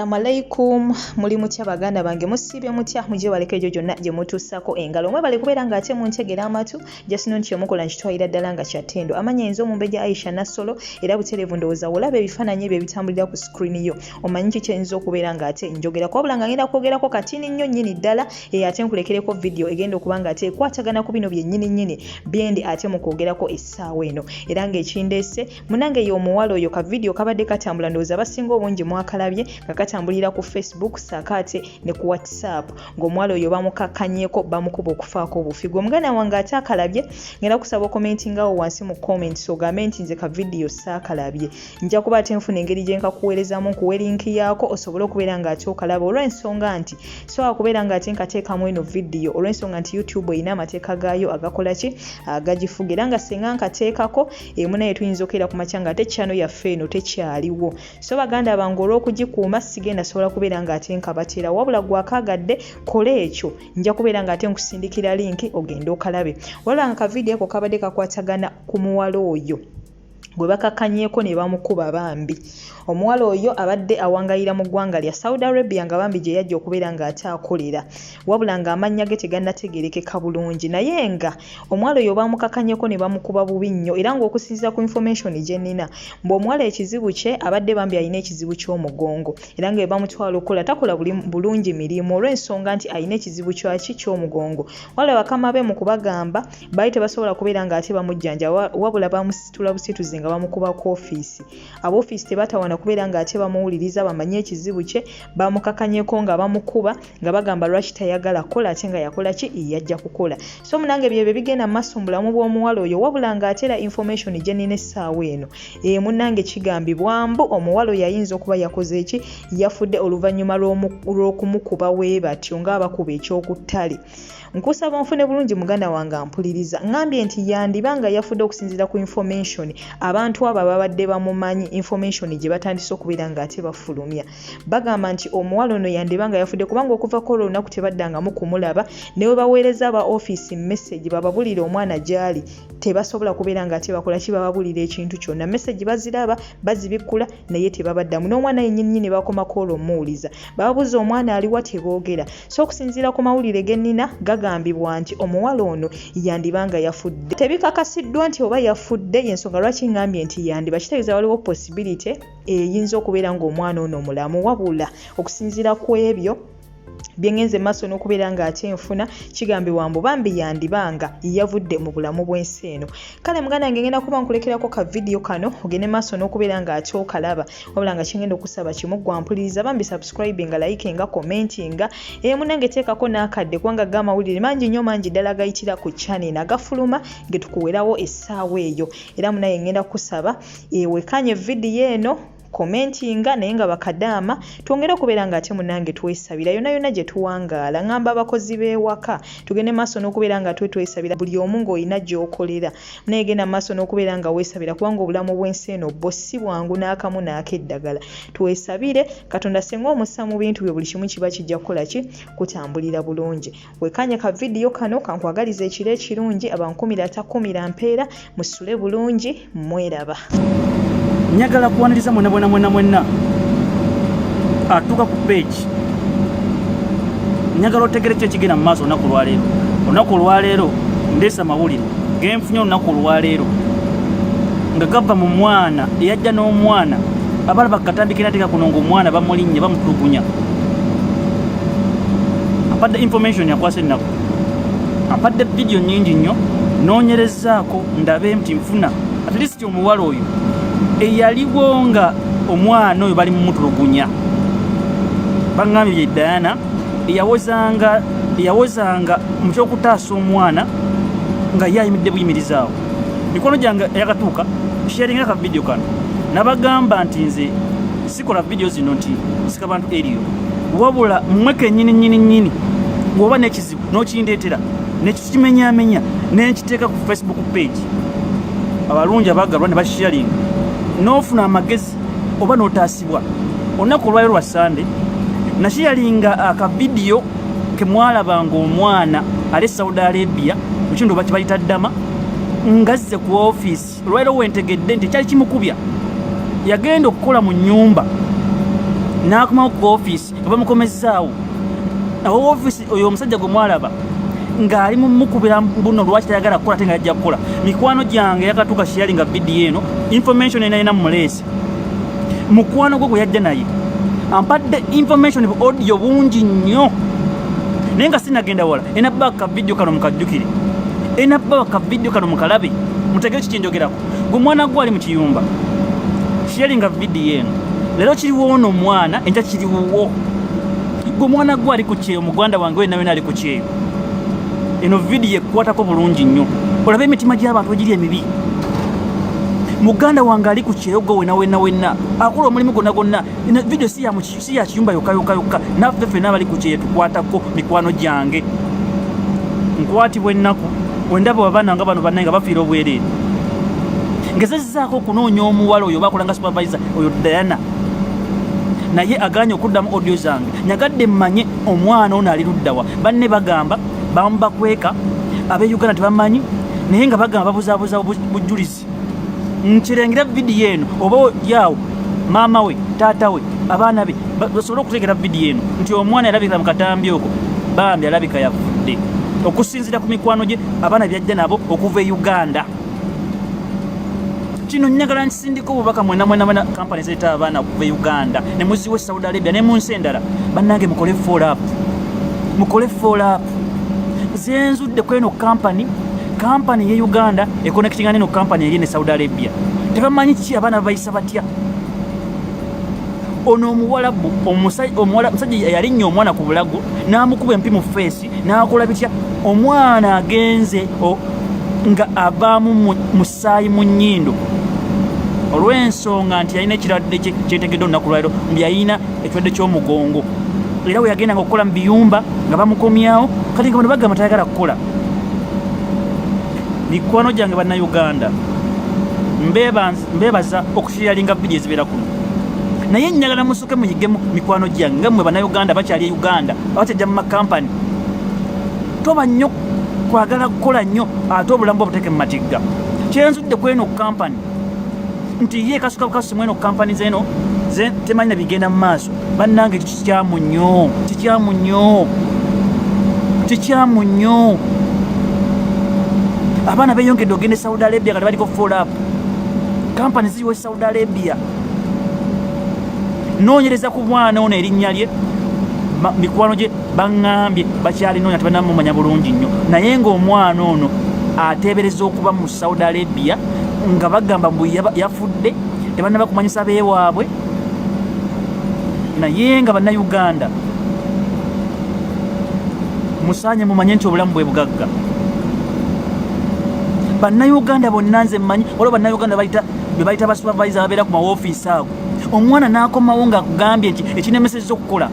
Assalamu alaikum, muli mutya baganda bange, musiibye mutya, mugyebaleko egyo gyonna gye mutuusako engalo. Mwebale kubeera nga ate muntegera amatu, just know nti omukola nkitwalira ddala nga kyattendo. Amanya enze Omumbejja Aisha Nassolo, era butereevu ndowooza wolaba ebifaananyi ebyo ebitambulira ku screen yo omanyi ki kyenyiza okubeera nga ate njogerako, wabula nga ngenda kwogerako katini nnyo nnyini ddala eyo ate nkulekereko vidiyo egenda okuba nga ate ekwatagana ku bino byennyini nnyini byendi ate mu kwogerako essaawa eno. Era ng'ekindeese Munange ye omuwala oyo ka video kabadde katambula, ndowooza abasinga obungi mwakalabye nga katambulira ku Facebook saako ate ne ku WhatsApp, ng'omuwala oyo bamukakkanyeeko bamukuba okufaako obufi. Gwe muganda wange ate akalabye, ngenda kusaba okomentingawo wansi mu comments ogambe nti nze ka video saakalabye. Nja kuba ate nfuna engeri gye nkakuweerezaamu nkuwe linki yaako osobole okubeera ng'ate okalaba, olw'ensonga nti sobola kubeera ng'ate nkateekamu eno vidiyo olw'ensonga nti YouTube erina amateeka gaayo agakola ki agagifuga, era nga singa nkateekako emu naye tuyinza okukeera ku makya ng'ate channel yaffe eno tekyaliwo. So baganda bange, olw'okugikuuma sigenda sobola kubeera ng'ate nkabateera, wabula gwakaagadde kola ekyo, nja kubeera ng'ate nkusindikira linki ogende okalabe. Wabula nga kavidiyo ako kabadde kakwatagana ku muwala oyo gwe bakakkanyeeko ne bamukuba bambi. Omuwala oyo abadde awangaalira mu ggwanga lya Saudi Arabia nga bambi gye yajja okubeera ng'ate akolera, wabula ng'amannya ge tegannategeerekeka bulungi, naye nga omuwala oyo baamukakanyeko ne bamukuba bubi nnyo. Era ng'okusinziira ku information gye nnina, mbu omuwala ekizibu kye abadde bambi alina ekizibu ky'omugongo, era nga bwe bamutwala okukola takola bulungi mirimu olw'ensonga nti alina ekizibu kyaki ky'omugongo. Wabula bakama be mu kubagamba baali tebasobola kubeera ng'ate bamujjanjaba, wabula bamusitula busituzi nga bamukuba ku ofiisi. Aboofiisi tebatawaana kubeera ng'ate bamuwuliriza bamanye ekizibu kye, bamukakanyeko nga bamukuba nga bagamba lwaki tayagala kukola ate nga yakola ki, yajja kukola. So munange byebyo bigenda mu maaso mu bulamu bw'omuwala oyo, wabula ng'ate era information gye nnina essaawa eno, ee munnange kigambibwa mbu omuwala oyo ayinza okuba yakoze ki, yafudde oluvannyuma lw'okumukuba we batyo ng'abakuba eky'oku ttale. Nkusaba onfune bulungi muganda wange ampuliriza. Ngambye nti yandiba nga yafudde okusinziira ku information abantu abo ababadde bamumanyi information gye batandise okubeera ng'ate bafulumya. Bagamba nti omuwala ono yandiba nga yafudde kubanga okuva kw'olwo olunaku tebaddangamu kumulaba, ne bwe baweereza aba ofiisi message bababulire omwana gy'ali tebasobola kubeera nga ate bakola ki, bababulira ekintu kyonna. Message baziraba, bazibikkula naye tebabaddamu. N'omwana yennyini bakomako olwo omuwuliza. Bababuuza omwana aliwa teboogera. So okusinziira ku mawulire ge nnina gagambibwa nti omuwala ono yandiba nga yafudde. Tebikakasiddwa nti oba yafudde, y'ensonga lwaki ngambye nti yandiba. Kitegeeza waliwo possibility eyinza okubeera ng'omwana ono mulamu, wabula okusinziira ku ebyo bye ngenze maaso n'okubeera ng'ate nfuna, kigambibwa mbu bambi yandiba nga yavudde mu bulamu bw'ensi eno. Kale muganda wange ngenda kuba nkulekerako ka vidiyo kano ogende maaso n'okubeera ng'ate okalaba, wabula nga kyengenda okusaba kimu, gwa mpuliriza bambi subscribinga, likinga, commentinga, ee munange teekako n'akadde kubanga ga amawulire mangi nnyo mangi ddala agayitira ku channel agafuluma ge tukuwerawo essaawa eyo. Era munaye ngenda kukusaba wekanye vidiyo eno, commentinga, naye nga bakadaama twongere okubeera nga ate munange twesabira yonna yonna gye tuwangaala. Ngamba abakozi b'ewaka tugende maaso n'okubeera nga twe twesabira, buli omu ng'olina gy'okolera naye genda maaso n'okubeera nga weesabira kubanga obulamu bw'ensi eno bwo si bwangu n'akamu n'akeddagala. Twesabire Katonda singa omussa mu bintu byo buli kimu kiba kijja kukola ki, kutambulira bulungi. Wekanye ka vidiyo kano, kankwagaliza ekiro ekirungi, abankumira atakumira mpeera, musule bulungi, mweraba. Njagala kuwaniriza mwena mwena mwena mwena atuuka ku page. Njagala otegere ki ekigenda mu maaso olunaku olwaleero. Olunaku olwaleero ndeese amawulire genfunye olunaku olwaleero nga gava mu mwana eyajja n'omwana abalaba katambi kenateeka kuno ng'omwana bamulinnya bamutulugunya. Ampadde information yakwasa ennaku, ampadde vidiyo nyingi nnyo, noonyerezaako ndabe nti nfuna at least omuwala oyo eyaliwo nga omwana oyo bali mumutulugunya. Baŋŋambye ye Diana eyawozanga mu kyokutaasa omwana nga ye ayimiridde buyimirizaawo. Mikono gyange eyakatuuka sharinga ka vidiyo kano, nabagamba nti nze sikola vidiyo zino nti sika bantu eriyo, wabula mmwe kennyini nnyini nnyini bw'oba n'ekizibu n'okindeetera nekikimenyamenya nenkiteeka ku Facebook page, abalungi abagalwa ne basharinga n'ofuna amagezi oba n'otaasibwa. Olunaku olwaliro lwa Sande nasharinga akavidiyo ke mwalabanga omwana ali e Saudi Arabia mu kitundu oba kibayita Ddama ngazze ku ofiisi. Olwaliro wentegedde nti kyali kimukubya, yagenda okukola mu nnyumba N'akomawo ku ofiisi nga bamukomezzaawo. Awo ofiisi oyo omusajja gwe mwalaba ng'ali mu mukubira mbuno lwaki tayagala kukola ate nga yajja kukola. Mikwano gyange yakatuuka shiyali nga vidiyo eno information ena ena muleese. Mukwano gwe gwe yajja naye ampadde information bu audio bungi nnyo naye nga sinagenda wala. Ena bba ka vidiyo kano mukajjukire, ena bba ka vidiyo kano mukalabe mutegere kiki njogerako. Gwe mwana gwe ali mu kiyumba shiyali nga vidiyo eno leero kiriwo ono omwana enkya kiriwo. Gwe mwana gwe ali ku kyeyo, muganda wange wena wena ali ku kyeyo, eno vidiyo ekukwatako bulungi nnyo olabe emitima gy'abantu egiri emibi. Muganda wange ali ku kyeyo gwe wena wena wena akola omulimu gwonna gwonna, eno vidiyo si ya kiyumba yokka yokka yokka, naffe ffenna abali ku kyeyo tukwatako. Mikwano gyange, nkwatibwa ennaku wendaba abaana nga bano bannaye nga bafiira obwereere. Ngezezzaako okunoonya omuwala oyo bakola nga supervisor oyo Diana, naye aganye okuddamu audio zange. Nyagadde mmanye omwana ono ali luddawa. Banne bagamba bamubakweka, ab'e Uganda tebamanyi, naye nga bagamba babuzaabuza bujulizi. Nkirengera vidiyo eno oba yaawo maama we, taata we, abaana be basobole okutegera vidiyo eno nti omwana yalabika mu katambi okwo bambi alabika yafudde, okusinziira ku mikwano gye abaana byajja nabo okuva e Uganda. Kino njagala nsindika obubaka mwena mwena mwena kampani zireta abaana okuva e Uganda ne muziwa e Saudi Arabia ne mu nsi endala. Bannange mukole follow up, mukole follow up. Zenzudde kweno kampani, kampani ye Uganda econnectinga neno kampani eri ne Saudi Arabia, tebamanyi ki abaana babayisa batya. Ono omuwalabu omusajja yalinnya omwana ku bulago n'amukuba empi mu feesi n'akola bitya, omwana agenze nga avaamu musaayi mu nnyindo olw'ensonga nti yalina ekirwadde kye kyetegedde olunaku lwaliro mbu yalina ekirwadde ky'omugongo, era we yagendanga okukola mu biyumba nga bamukomyawo. Kati nga bano bagamba tayagala kukola. Mikwano gyange Bannayuganda, mbeebaza okusharinga vidiyo ezibeera kuno, naye njagala musooke muyigemu. Mikwano gyange nga mmwe Bannayuganda bakyali e Uganda, abakyajja mu makampani, toba nnyo kwagala kukola nnyo ate obulamu bwo buteeke mu matigga. Kyenzudde kweno kampani nti ye kasuka bukasi mweno kampani zeno temanyi na bigenda mu maaso. Bannange kikyamu nnyo, kikyamu nnyo, kikyamu nnyo. Abaana beyongedde ogenda e Saudi Arabia, kati baliko follow up kampani ziriwo e Saudi Arabia. Noonyereza ku mwana ono erinnya lye, mikwano gye baŋŋambye bakyalinoonya tebanamumanya bulungi nnyo, naye ng'omwana ono ateebereza okuba mu Saudi Arabia nga bagamba mbu yafudde, tebannaba kumanyisa beewaabwe. Naye nga Bannayuganda musaanye mumanye nti obulamu bwe bugagga. Bannayuganda bonna nze mmanyi waliwo Bannayuganda be bayita ba supervisor babeera ku mawofiisi ago, omwana n'akomawo ng'akugambye nti ekinemesezza okukola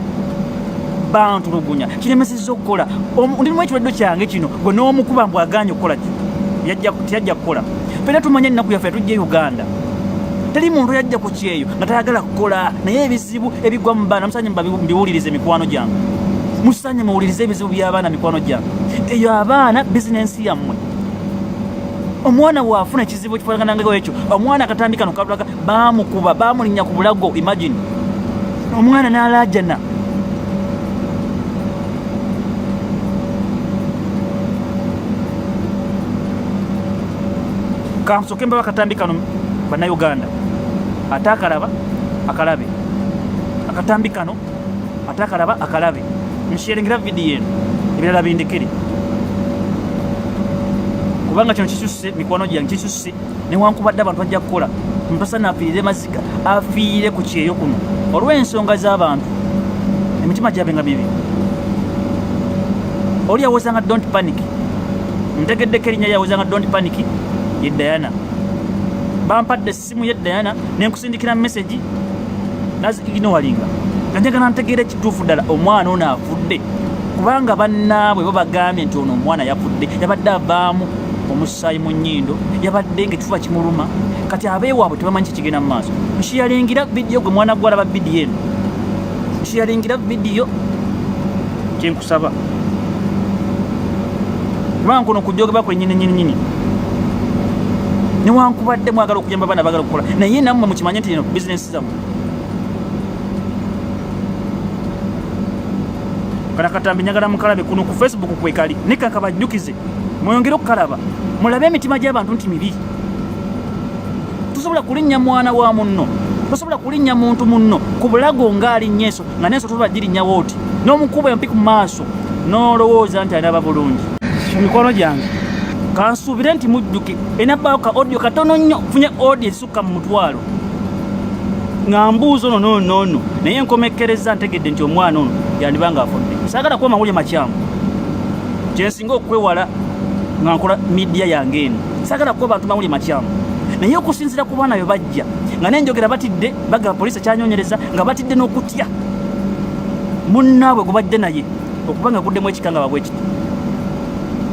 bantulugunya, kinemesezza okukola ndirimu ekirwadde kyange kino, gwe n'omukuba mbu agaanye okukola teyajja kukola. Fena tumanye ennaku yaffe yatujja e Uganda, teri muntu yajja ku kyeyo nga tayagala kukola, naye ebizibu ebigwa mu baana musanye mbiwulirize. Mikwano gyange, musanye muwulirize ebizibu by'abaana. Mikwano gyange, eyo abaana bizinensi yammwe. Omwana waafuna ekizibu ekifaanagana nga ekyo, omwana akatambi kano katulaga baamukuba, baamulinnya ku bulago, imagine omwana n'alaajana. Kansooke mbaba akatambi kano Bannayuganda, ate akalaba akalabe akatambi kano, ate akalaba akalabe. Nsharingira vidiyo eno, ebirala bindekere, kubanga kino kisusse. Mikwano gyange, kisusse. Newankubadde abantu bajja kukola, mpasa afiirire maziga, afiire ku kyeyo kuno olw'ensonga z'abantu emitima gyabwe nga mibi. Oli yawozanga don't panic, ntegeddeko erinnya yawozanga don't panic ye Diana. Bampadde essimu ye Diana nenkusindikira message nazignoringa nga njagala ntegeera ekituufu ddala omwana ono afudde, kubanga bannaabwe bo bagambye nti ono omwana yafudde, yabadde avaamu omusaayi mu nnyindo, yabadde nga ekifuba kimuluma. Kati abeewaabwe tebamanyi kikigenda mu maaso. Nsharingira vidiyo, gwe mwana gwalaba vidiyo eno, nsharingira vidiyo, kyenkusaba, kubanga kuno kujogeba kwenyini nyini nyini. Newankubadde mwagala okuyamba abaana bagala okukola, naye nammwe mukimanye nti eno bizinesi zammwe. Kana katambi njagala mukalabe kuno ku Facebook kwekali, naye kakabajjukize mweyongere okukalaba, mulabe emitima gy'abantu nti mibi. Tosobola kulinnya mwana wa munno, tosobola kulinnya muntu munno ku bulago ng'alinnya enso, nga n'enso tosobola girinnyawo oti n'omukuba empi ku maaso n'olowooza nti anaaba bulungi. Mikwano gyange, kansuubire nti mujjuke enabbaawo ka audio katono nnyo, funye audio ezisukka mu 100 nga mbuuza ono noono noono, naye nkomekkerezza ntegedde nti omwana ono yandiba nga afudde. Saagala kuba mawulire makyamu, kyensinga okwewala nga nkola midiya yange eno. Saagala kuba bantu mawulire makyamu, naye okusinziira ku baana bwe bajja nga nenjogera batidde, bagamba poliisi ekyanyonyereza nga batidde n'okutya munnaabwe gwe bajja naye okuba nga guddemu ekikanga babwe kiti.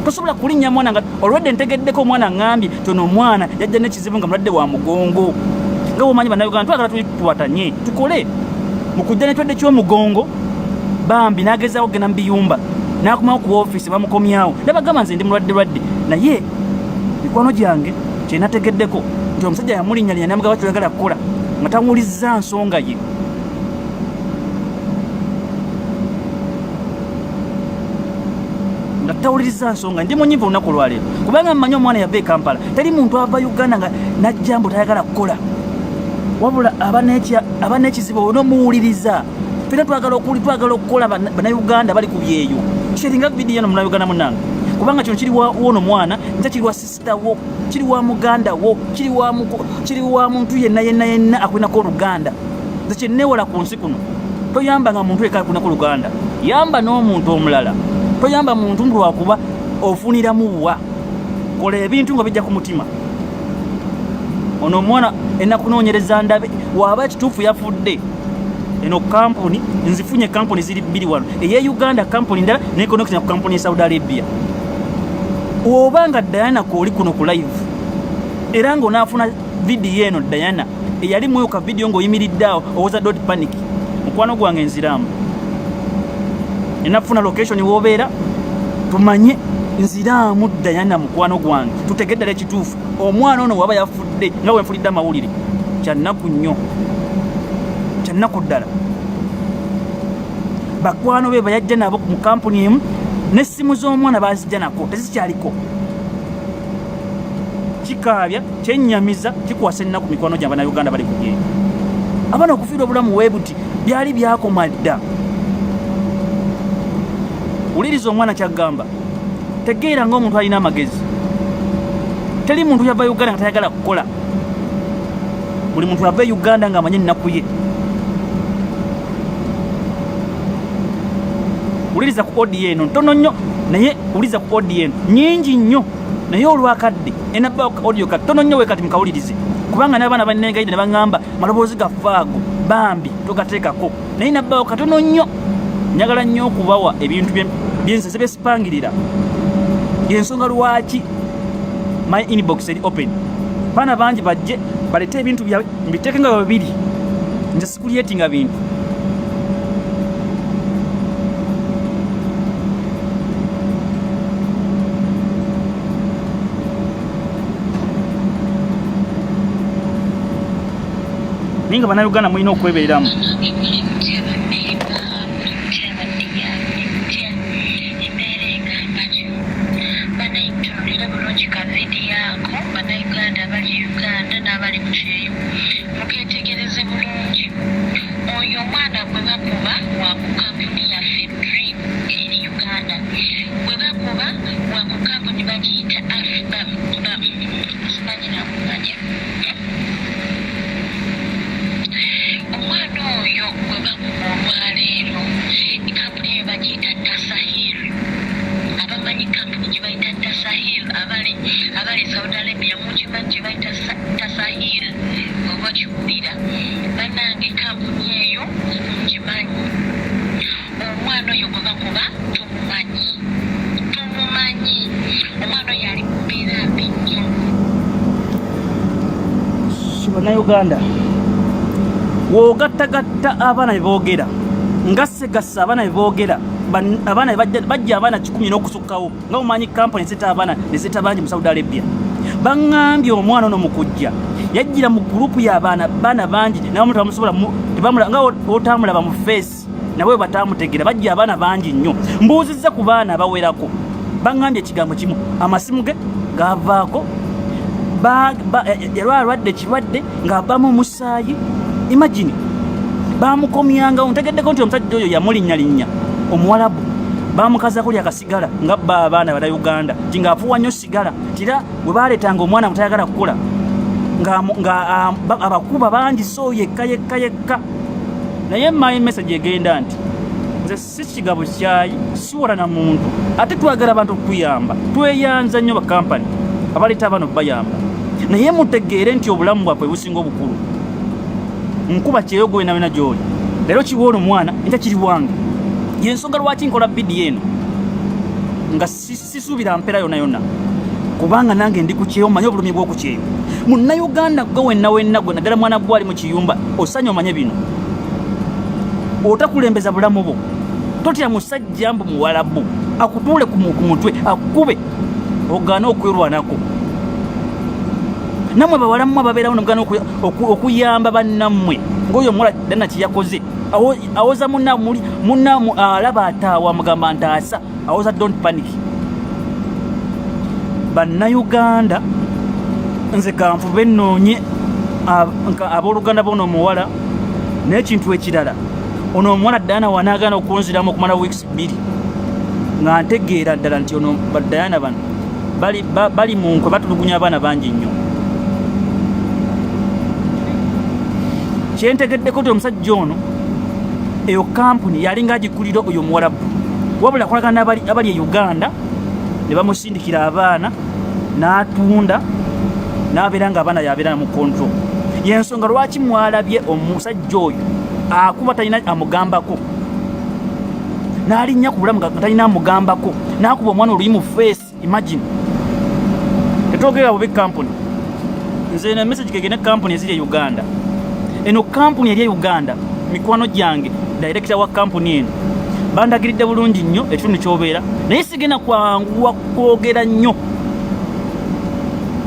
Tosobola kulinnya mwana nga olwedde ntegeddeko omwana ŋŋambye nti ono omwana yajja n'ekizibu nga mulwadde wa mugongo. Nga bwomanyi Bannayuganda twagala tukwatanye tukole mu kujja n'ekirwadde ky'omugongo, bambi n'agezaako okugenda mu biyumba n'akomawo ku ofiisi bamukomyawo nabagamba nze ndi mulwadde lwadde. Naye mikwano gyange kyenategeddeko nti omusajja yamulinnyalinya namugamba kyoyagala kukola nga tawulizza nsonga ye. Nga tawuliriza nsonga. Ndi munyivu olunaku olwaleero kubanga mmanyi omwana yava e Kampala. Teri muntu ava Uganda nga najja mbu tayagala kukola, wabula aba n'ekizibu onomuwuliriza. Fena twagala okuli twagala okukola. Bannayuganda bali ku byeyo, sharinga vidiyo eno munnayuganda munnange, kubanga kino kiri wono mwana nte kiri wa sisita wo, kiri wa muganda wo, kiri wa muntu yenna yenna yenna akulinako oluganda. Nze kyenneewala ku nsi kuno, toyamba nga muntu yekka akulinako oluganda, yamba n'omuntu omulala. Toyamba muntu lwakuba ofuniramu wa, kola ebintu nga bijja ku mutima. Ono omwana enakunoonyereza ndabe waaba ekituufu yafudde. Eno kampuni nzifunye, kampuni ziri bbiri wano, eye Uganda kampuni ndala ne connection ku kampuni ya Saudi Arabia. Oba nga Diana kooli kuno ku live era nga onaafuna vidiyo eno, Diana eyali muyo ka vidiyo ng'oyimiridde awo owoza dot panic, mukwano gwange nziraamu enafuna location wobeera tumanye. Nziraamu Diana mukwano gwange, tutege ddala ekituufu omwana ono waba yafudde. Nga wenfulidde amawulire, kyannaku nnyo, kyannaku ddala. Bakwano be bayajja nabo mu kampuni emu n'essimu z'omwana bazijja nako tezikyaliko. Kikaabya, kyennyamiza, kikwasa ennaku mikwano gya Bannayuganda bali kugenda abaana okufiirwa obulamu webuti byali byakoma dda. Wuliriza omwana kyaggamba, tegeera ng'omuntu alina amagezi. Teri muntu yava Uganda nga tayagala kukola. Buli muntu ava e Uganda ng'amanyi ennaku ye. Wuliriza ku audio eno ntono nnyo, naye wuliriza ku audio eno nyingi nnyo, naye olwakadde enabba audio katono nnyo wekati mukawulirize, kubanga n'abaana banneegayidde ne baŋŋamba maloboozi gaffe ago bambi togateekako, naye nabbawo katono nnyo. Njagala nnyo okubawa ebintu byenze byesipangirira, yensonga lwaki my inbox eri open. Baana bangi bajje balete ebintu byabwe mbiteeke nga babiri. Nze sikuliyetinga bintu. Naye nga Bannayuganda mulina okwebereramu. Embeera egamba kino, banaye mutunulire bulungi ka vidiyo ako. Bannayuganda abali e Uganda n'abali ku kyeyo, mukeetegereze bulungi. Oyo omwana gwe bakuba wa ku kampuni yaffe Dream eri Uganda. Gwe bakuba wa ku kampuni bagiyita simanyi nakumanya. Omwana oyo gwe bakuba olwaleero, kampuni eyo bagiyita Tasahil. Abamanyi kampuni gye bayita Tasahil abali Saudi Arabia mukimanyi gye bayita Tasahil oba kiwulira. Bannange, kampuni eyo ngimanyi. Omwana oyo gwe bakuba tumumanyi, tumumanyi. Omwana oyo ali mu mbeera mbi nnyo. Bannayuganda, w'ogattagatta abaana bye boogera nga segassa, abaana bye boogera, abaana bajja abaana 100 n'okusukkawo, nga omanyi kampani ezita abaana nezita bangi mu Saudi Arabia. Baŋŋambye omwana ono mu kujja yajjira mu gurupu y'abaana baana bangi, nabamu tebamusobola, nga otamulaba mu face. nabo bwe bataamutegeera. Bajja abaana bangi nnyo, mbuuzizza ku baana abawerako, baŋŋambye ekigambo kimu, amasimu ge gavaako, yalwala alwadde ekirwadde ng'avaamu omusaayi. Imagine, bamukomyangawo. Ntegeddeko nti omusajja oyo yamulinnyalinnya omuwalabu, bamukazako lya kasigala nga bba abaana bannayuganda nti ng'afuuwa nnyo sigala, tira bwe baleetanga omwana mutayagala kukola nga abakuba bangi, so yekka yekka yekka. Naye my message egenda nti nze si kigabo kyayi, siwola na muntu, ate twagala abantu okutuyamba. Tweyanza nnyo bakampani abaleeta abaana okubayamba, naye mutegeere nti obulamu bwaffe businga obukulu. Nkuba kyeyo gwe nawena gyoli leero kiwa ono omwana, enkya kiri wange. Yensonga lwaki nkola vidiyo eno nga sisuubira mpeera yonna yonna, kubanga nange ndi ku kyeyo, manye obulumi bw'oku kyeyo. Munnayuganda gwe wenna wenna gwe, naddala mwana gwe ali mu kiyumba, osanye omanye bino: otakulembeza bulamu bwo. Totya musajja mbu muwalabu akutuule ku mutwe akube ogaane okwerwanako. Nammwe bawala mmwe ababeerawo nemugaana okuyamba bannammwe, ng'oyo omuwala dana kyeyakoze, awoza munna alaba ataawa, amugamba ntaasa, awoza don't panic. Bannayuganda, nze kanfube nnoonye abooluganda bono omuwala. N'ekintu ekirala, ono omuwala Dayana wanaagaana okunziramu okumala weeks 2, nga ntegeera ddala nti ono badayana bano bali mu nkwe, batulugunya abaana bangi nnyo. Kyentegeddeko nti omusajja ono eyo kampuni yalinga agikulira oyo omuwalabu, wabula akolagana abali e Uganda ne bamusindikira abaana n'atunda, n'abeera nga abaana yabeera mu control. Yensonga lwaki mwalabye omusajja oyo akuba talina amugambako, n'alinnya ku bulamu nga talina amugambako, n'akuba omwana oluyi mu face. Imagine, tetwogerera bubi kampuni. Nze eno message kegende kampuni eziri e Uganda. Eno kampuni eri e Uganda, mikwano gyange, director wa kampuni eno bandagiridde bulungi nnyo ekitundu kyobeera, naye sigenda kwanguwa kwogera nnyo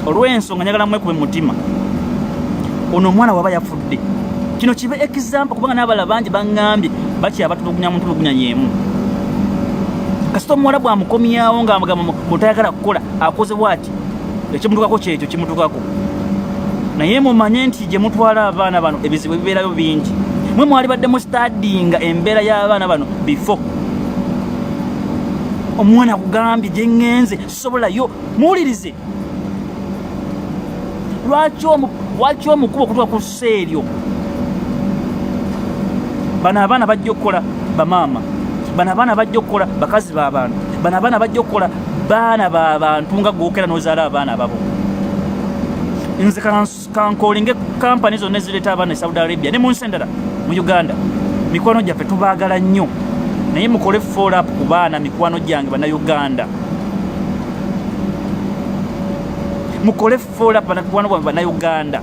olw'ensonga njagala mwekube mutima. Ono omwana waba yafudde, kino kibe example, kubanga n'abalala bangi baŋŋambye bakyabatulugunya mu ntulugunya y'emu. Kasita omuwala bw'amukomyawo ng'amugamba mutayagala kukola, akoze bwati, ekimutukako kyekyo kimutukako. Naye mumanye nti gye mutwala abaana bano ebizibu ebibeerayo bingi. Mwe mwali badde mu studyinga embeera y'abaana bano before omwana akugambye gye ŋŋenze sisobolayo. Muwulirize, lwaki omukuba okutuuka ku ssa eryo? Bano abaana bajja okukola bamaama, bano abaana bajja okukola bakazi b'abantu, bano abaana bajja okukola baana b'abantu nga gwokera n'ozaala abaana babo. Nze kankolinge kampani zonna ezireeta abaana e Saudi Arabia ne mu nsi endala mu Uganda. Mikwano gyaffe, tubaagala nnyo, naye mukole follow up ku baana. Mikwano gyange bannayuganda, mukole follow up. Banakwano bwange bannayuganda,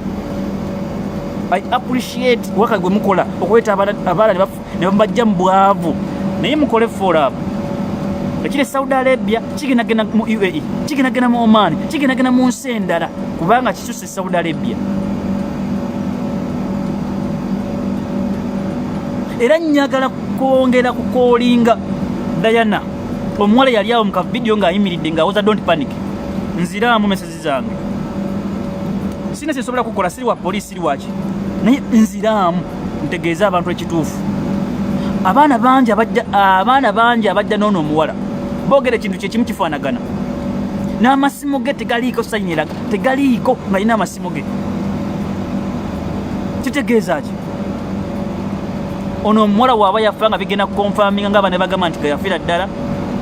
I appreciate waka gwe mukola okuleeta abaana ne babajja mu bwavu, naye mukole follow up. Ekiri e Saudi Arabia kigendagenda mu UAE, kigendagenda mu Oman, kigendagenda mu nsi endala, kubanga kisuse Saudi Arabia. Era njagala kwongera kukolinga Diana, omuwala yali awo mu kavidiyo ng'ayimiridde ng'awoza don't panic. Nziraamu message zange, sina kyensobola kukola, siri wa poliisi, siri waki, naye nziraamu ntegeeze abantu ekituufu. Abaana bangi abajja, abaana bangi abajja n'ono omuwala boogera ekintu kyekimu kifaanagana, n'amasimu ge tegaliiko sign eraga, tegaliiko nga alina amasimu ge. Kitegeeza ki? Ono omuwala waaba yafa nga bigenda kuconfirminga nga abaana bagamba nti gayafiira ddala,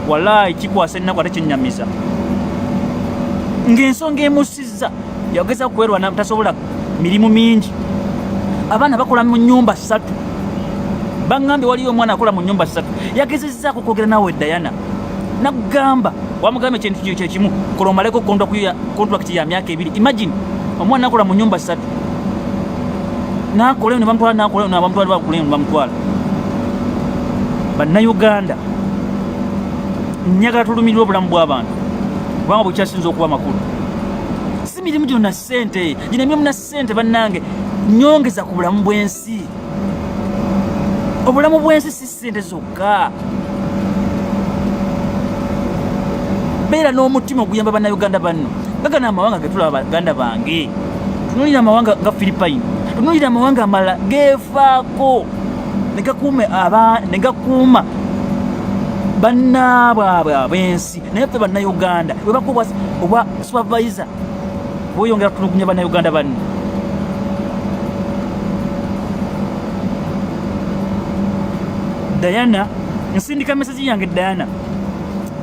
walaayi kikwasa ennaku ate kinyamiza ng'ensonga emusizza yageza kwerwana, tasobola mirimu mingi. Abaana bakola mu nyumba ssatu, baŋŋambye waliyo omwana akola mu nyumba ssatu. Yagezezzaako okwogera naawe Diana, nagamba wamugamba ekintu kyekimu, kola omaleko contract ya myaka 2. Imagine, omwana nakola mu nyumba ssatu, nakola ne bamutwala, nakola ne bamutwala, bakola ne bamutwala. Bannayuganda, njagala tulumirwe obulamu bw'abantu, kubanga bwekyasinza okuba amakulu si mirimu gino na ssente gino. Emirimu na ssente, bannange, nyongeza ku bulamu bw'ensi. Obulamu bw'ensi si ssente zokka. Beera n'omutima oguyamba bannayuganda banno. Gagana amawanga getulaba baganda bange. Tunuulira amawanga nga Philippine, tunuulira amawanga amalala geefaako ne gakuuma aba ne gakuuma bannaabwe ab'ensi. Naye ffe bannayuganda bwe bakuwa obwa supervisor bweyongera kutulugunya bannayuganda banno. Diana, nsindika meseji yange. Diana,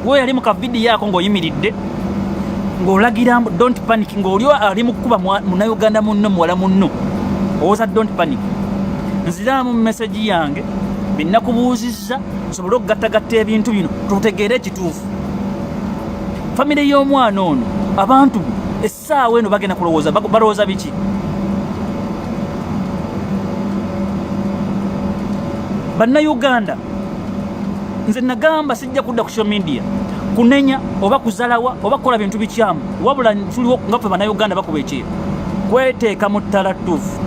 we yali mu kavidiyo ako ng'oyimiridde ng'olagira mbu don't panic, ng'oli ali mu kukuba munnayuganda munno, muwala munno, owoza don't panic. Nziraamu meseji yange byenakubuuzizza nsobole okugattagatta ebintu bino tutegeere ekituufu. Famire y'omwana ono, abantu essaawa eno bagenda kulowooza, balowooza biki? Bannayuganda, nze nagamba sijja kudda ku social media kunenya oba kuzalawa oba kukola bintu bikyamu, wabula tuliwo nga ffe bannayuganda bakuba ekyeyo kweteeka mu ttala ttuufu.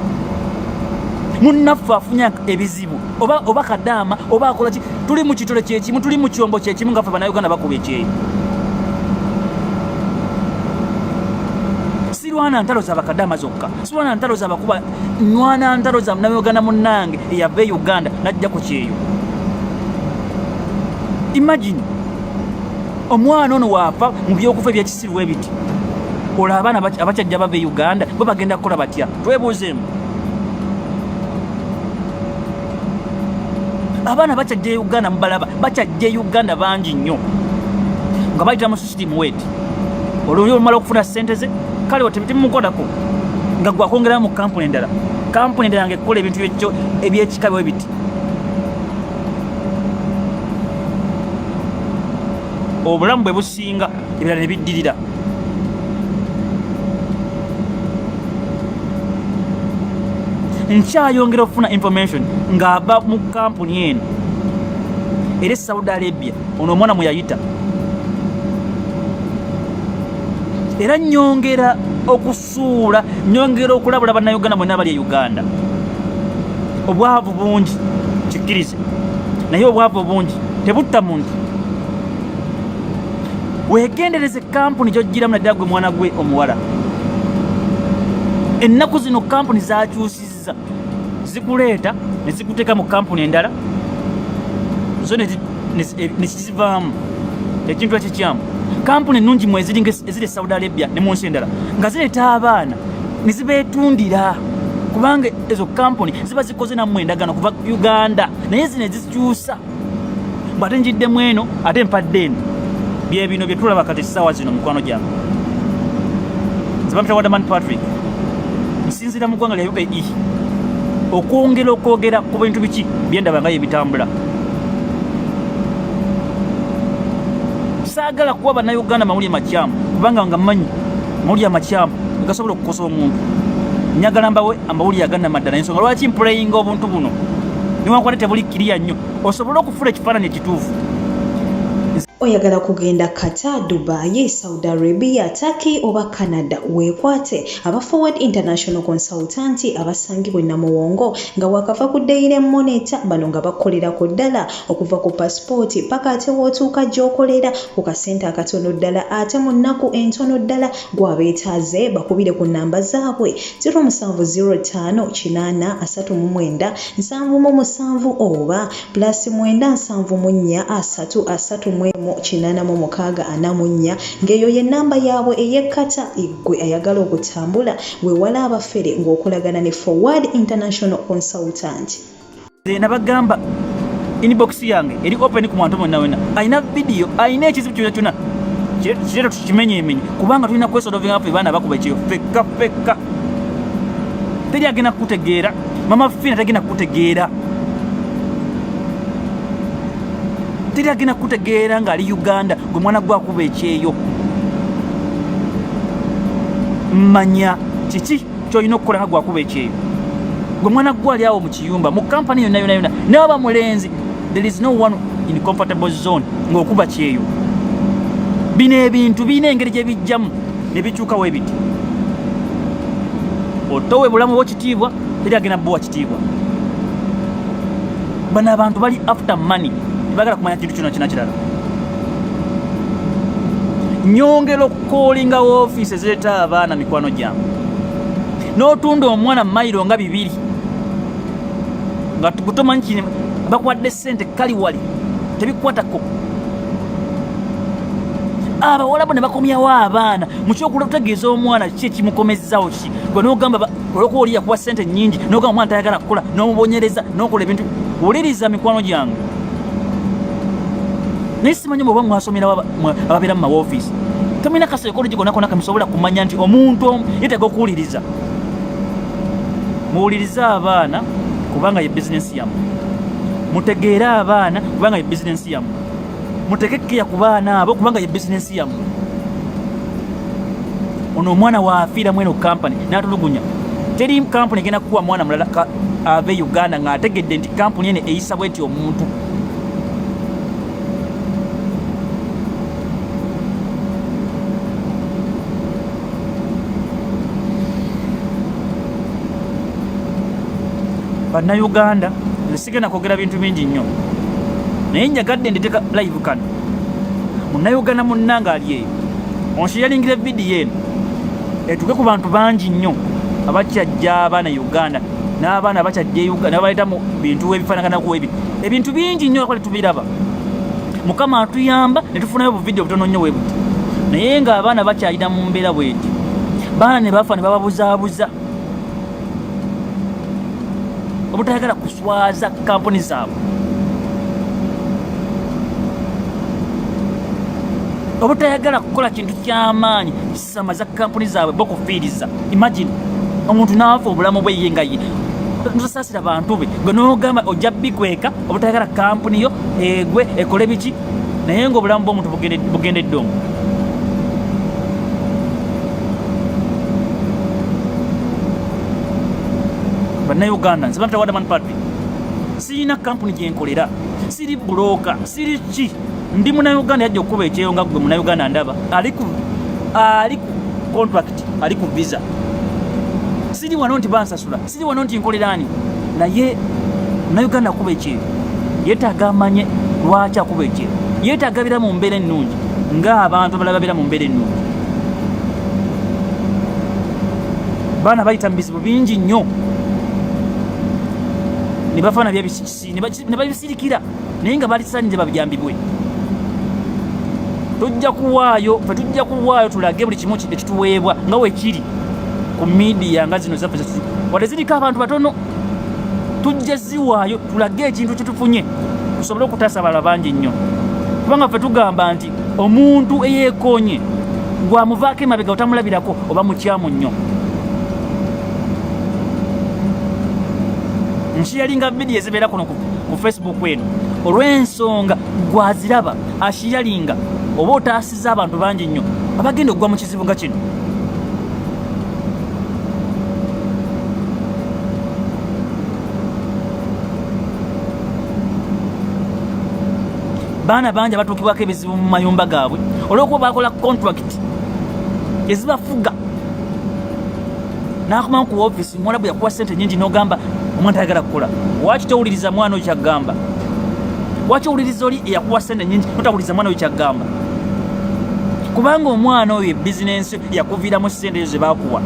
Munnaffe afunye ebizibu oba kadaama oba akola ki, tuli mu kitole kyekimu, tuli mu kyombo kyekimu nga ffe bannayuganda bakuba ekyeyo. Sirwana ntalo za bakadaama zokka, sirwana ntalo za bakuba, nwana ntalo za munnayuganda munnange eyava e Uganda najja ku kyeyo. Imagine omwana ono waafa mu byokufa ebyekisiru ebiti, olwo abaana abakyajja bava e Uganda bo bagenda kukola batya? Twebuuzeemu. Abaana bakyajja e Uganda, mubalaba bakyajja e Uganda bangi nnyo nga bayita mu system wet. Olwo olumala okufuna ssente ze, kale temumukolako nga gwakwongeramu mu kampuni endala, kampuni endala nga ekola ebintu ebyekika bwe biti. Obulamu bwe businga ebirala ne biddirira. Nkyayongera okufuna information ng'ava mu kampuni eno era e Saudi Arabia, ono omwana mwe yayita. Era nyongera okusuula, nyongera okulabula bannayuganda mwenna abali e Uganda. Obwavu bungi, kikkirize, naye obwavu obungi tebutta muntu. Weegendereze kampuni gy'ojjiramu, naddala gwe mwana gwe omuwala. Ennaku zino kampuni zakyusizza, zikuleeta ne zikuteeka mu kampuni endala zo nekizivaamu ekintu ekikyamu. Kampuni ennungi mweziri eziri e Saudi Arabia ne mu nsi endala nga zireeta abaana ne zibeetundira, kubanga ezo kampuni ziba zikoze nammwe endagaano kuva Uganda. Naye zino ezikyusa bw'ate njiddemu eno ate mpadde eno, bye bino bye tulaba kati essaawa zino. Mukwano gyange, nze bampita Wadaman Patrick, nsinziira mu ggwanga lya UAE okwongera okwogera ku bintu biki byendaba nga yebitambula. Saagala kuwa bannayuganda mawulire makyamu, kubanga nga mmanyi mawulire amakyamu gasobola okukosa omuntu. Njagala mbawe amawulire aganamaddala. Ensonga lwaki mpuleyinga obuntu buno newankubadde tebuli kiriya nnyo, osobole okufuna ekifaananyi ekituufu. Oyagala kugenda Qatar, Dubai, Saudi Arabia, Turkey oba Canada? Weekwate aba Forward International Consultant abasangibwa e Namuwongo nga wakava ku Daily Monitor. Bano nga bakukolera ku ddala okuva ku pasipooti paka ate w'otuuka gy'okolera ku kasente akatono ddala ate mu nnaku entono ddala. Gw'abeetaaze bakubire ku nnamba zaabwe 0705 8 39 77 oba plus 974 331 86 44, ng'eyo ye nnamba yaabwe ey'e Qatar. Ggwe ayagala okutambula, weewale abafere ng'okolagana ne Forward International Consultant. Nze nabagamba inbox yange eri open ku muntu mwena wena alina video, alina ekizibu kyona kyona, kireeta tukimenyemenye, kubanga tulina kwesolovinga ffe baana bakuba ekyeyo fekka fekka. Teri agenda kukutegeera, mama Fina tagenda kukutegeera, teri agenda kukutegeera ng'ali Uganda. Gwe mwana gwakuba ekyeyo, manya kiki kyolina okukola nga gwakuba ekyeyo. Gwe mwana gwe ali awo mu kiyumba, mu kampani yonna yonna yonna, naye mulenzi, there is no one in comfortable zone ng'okuba kyeyo. Bino ebintu birina engeri gye bijjamu ne bikyukawo ebiti. Otowe bulamu bwo kitiibwa, teri agenda buwa kitiibwa. Bano abantu bali after money, tebagala kumanya kintu kino kina kirala. Nyongera okukolinga woofiisi ezireeta abaana, mikwano gyange, n'otunda omwana mayiro nga 2 nga tomanyi kini bakuwadde ssente kali wali tebikwatako. Abawalabu ne bakomyawo abaana mukyokutegeeza omwana ki ekimukomezzawo ki, gwe n'ogamba olwokuba oli yakuwa ssente nnyingi, n'ogamba omwana tayagala kukola, n'omubonyereza n'okola ebintu. Wuliriza mikwano gyange, naye simanyi bweoba mwasomerawo ababeera mu mawofiisi, temulina kasekologi konna konna kemusobola kumanya nti omuntu omu yeetaaga okuwuliriza. Muwulirize abaana kubanga ye bizinensi yammwe, mutegeere abaana kubanga ye bizinensi yammwe, muteeke keya ku baana abo kubanga ye bizinensi yammwe. Ono omwana waafiiramu eno kampani n'atulugunya, teri kampuni egenda kukuwa mwana mulala ave Uganda ng'ategedde nti kampuni eno eyisa bweti omuntu. Bannayuganda, nze sigenda kwogera bintu bingi nnyo, naye njagadde nditeeka live kano. Munnayuganda munnange ali eyo, onsharingira vidiyo eno etuuke ku bantu bangi nnyo abakyajja abaana e Uganda n'abaana abakyajja e Uganda nabaleeta mu bintu ebifaanaganaku ebyo. Ebintu bingi nnyo akola tubiraba, Mukama atuyamba ne tufunayo obuvidiyo butono nnyo bwe buti, naye ng'abaana bakyalina mu mbeera bweti, baana ne bafa ne bababuzaabuza obutayagala kuswaza kampuni zaabwe, obutayagala kukola kintu kyamaanyi kisamaza kampuni zaabwe bo kufiiriza. Imagine omuntu n'afa obulamu bwe ye nga ye tosaasira bantu be, gwe n'ogamba ojja bikweka obutayagala kampuni yo egwe ekole biki, naye ng'obulamu bw'omuntu bugendedde omwo. Bannayuganda, nze bamta Wadaman Patrick, sirina kampuni gyenkolera, siri bulooka, siri ki, ndi munauganda yajja okukuba ekyeyo nga gwe munauganda ndaba ali ku contract, ali ku visa. Siri wano nti bansasula, siri wano nti nkolerani, naye munauganda akuba ekyeyo yeetaaga amanye lwaki akuba ekyeyo, yeetaaga bira mu mbeera ennungi ng'abantu abalala babeera mu mbeera ennungi. Baana bayita mu bizibu bingi nnyo ne bafaana ne babisirikira, naye nga balisaanidde babiyambibwe. Tujja kuwaayo, fe tujja kuwaayo tulage buli kimu ekituweebwa nga wekiri ku midiya nga zino zaffe, wadde ziriko abantu batono, tujja ziwaayo tulage ekintu kyetufunye tusobole okutaasa abalala bangi nnyo, kubanga ffe tugamba nti omuntu eyeekoonye gwamuvaako emabega otamulabirako oba mukyamu nnyo. Nsharinga vidiyo ezibeera kuno ku Facebook eno olw'ensonga gwaziraba asharinga oba otaasiza abantu bangi nnyo abagenda okugwa mu kizibu nga kino. Baana bangi abatuukibwako ebizibu mu mayumba gaabwe olw'okuba bakola contract ezibafuga. N'akomawo ku ofiisi, muwala bwe yakuwa ssente nyingi n'ogamba omwana tayagala kukola. Waki towuliriza mwana oyo kyagamba? Waki owuliriza oli eyakuwa ssente nyingi notawuliriza mwana oyo kyagamba? Kubanga omwana oyo ebizinensi yakuviiramu ssente ezo ze bakuwa.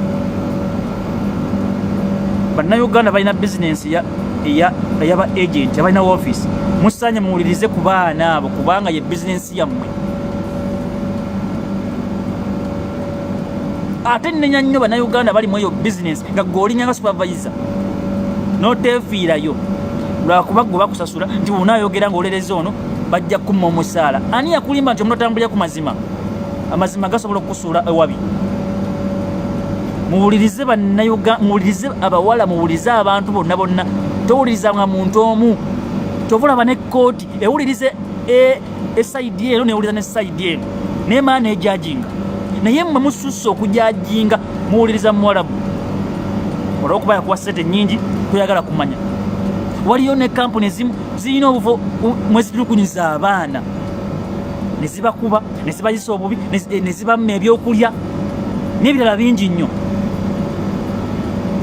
Bannayuganda balina bizinensi eyaba agent, abalina ofiisi, musaanye muwulirize ku baana abo kubanga ye bizinensi yammwe. Ate nnenya nnyo bannayuganda bali mu eyo bizinensi nga gwe olinya nga supervisor n'oteefiirayo lwakuba gwe bakusasula nti bw'onaayogera ng'olereza ono bajja kumma omusaala. Ani yakulimba nti omuntu atambulira ku mazima, amazima gasobola okukusuula ewabi? Muwulirize bannayuganda, muwulirize abawala, muwulirize abantu bonna bonna. Towulirizanga muntu omu. Kyova olaba ne kkooti ewulirize esayidi eno newuliriza ne sayidi eno nemala nejajinga, naye mmwe mususse okujajinga. Muwuliriza muwalabu olwokuba yakuwa sente nyingi, toyagala kumanya. Waliyo ne kampuni ezimu zirina obufo mwezitulugunyiza abaana ne zibakuba ne zibayisa obubi ne zibamma ebyokulya n'ebirala bingi nnyo.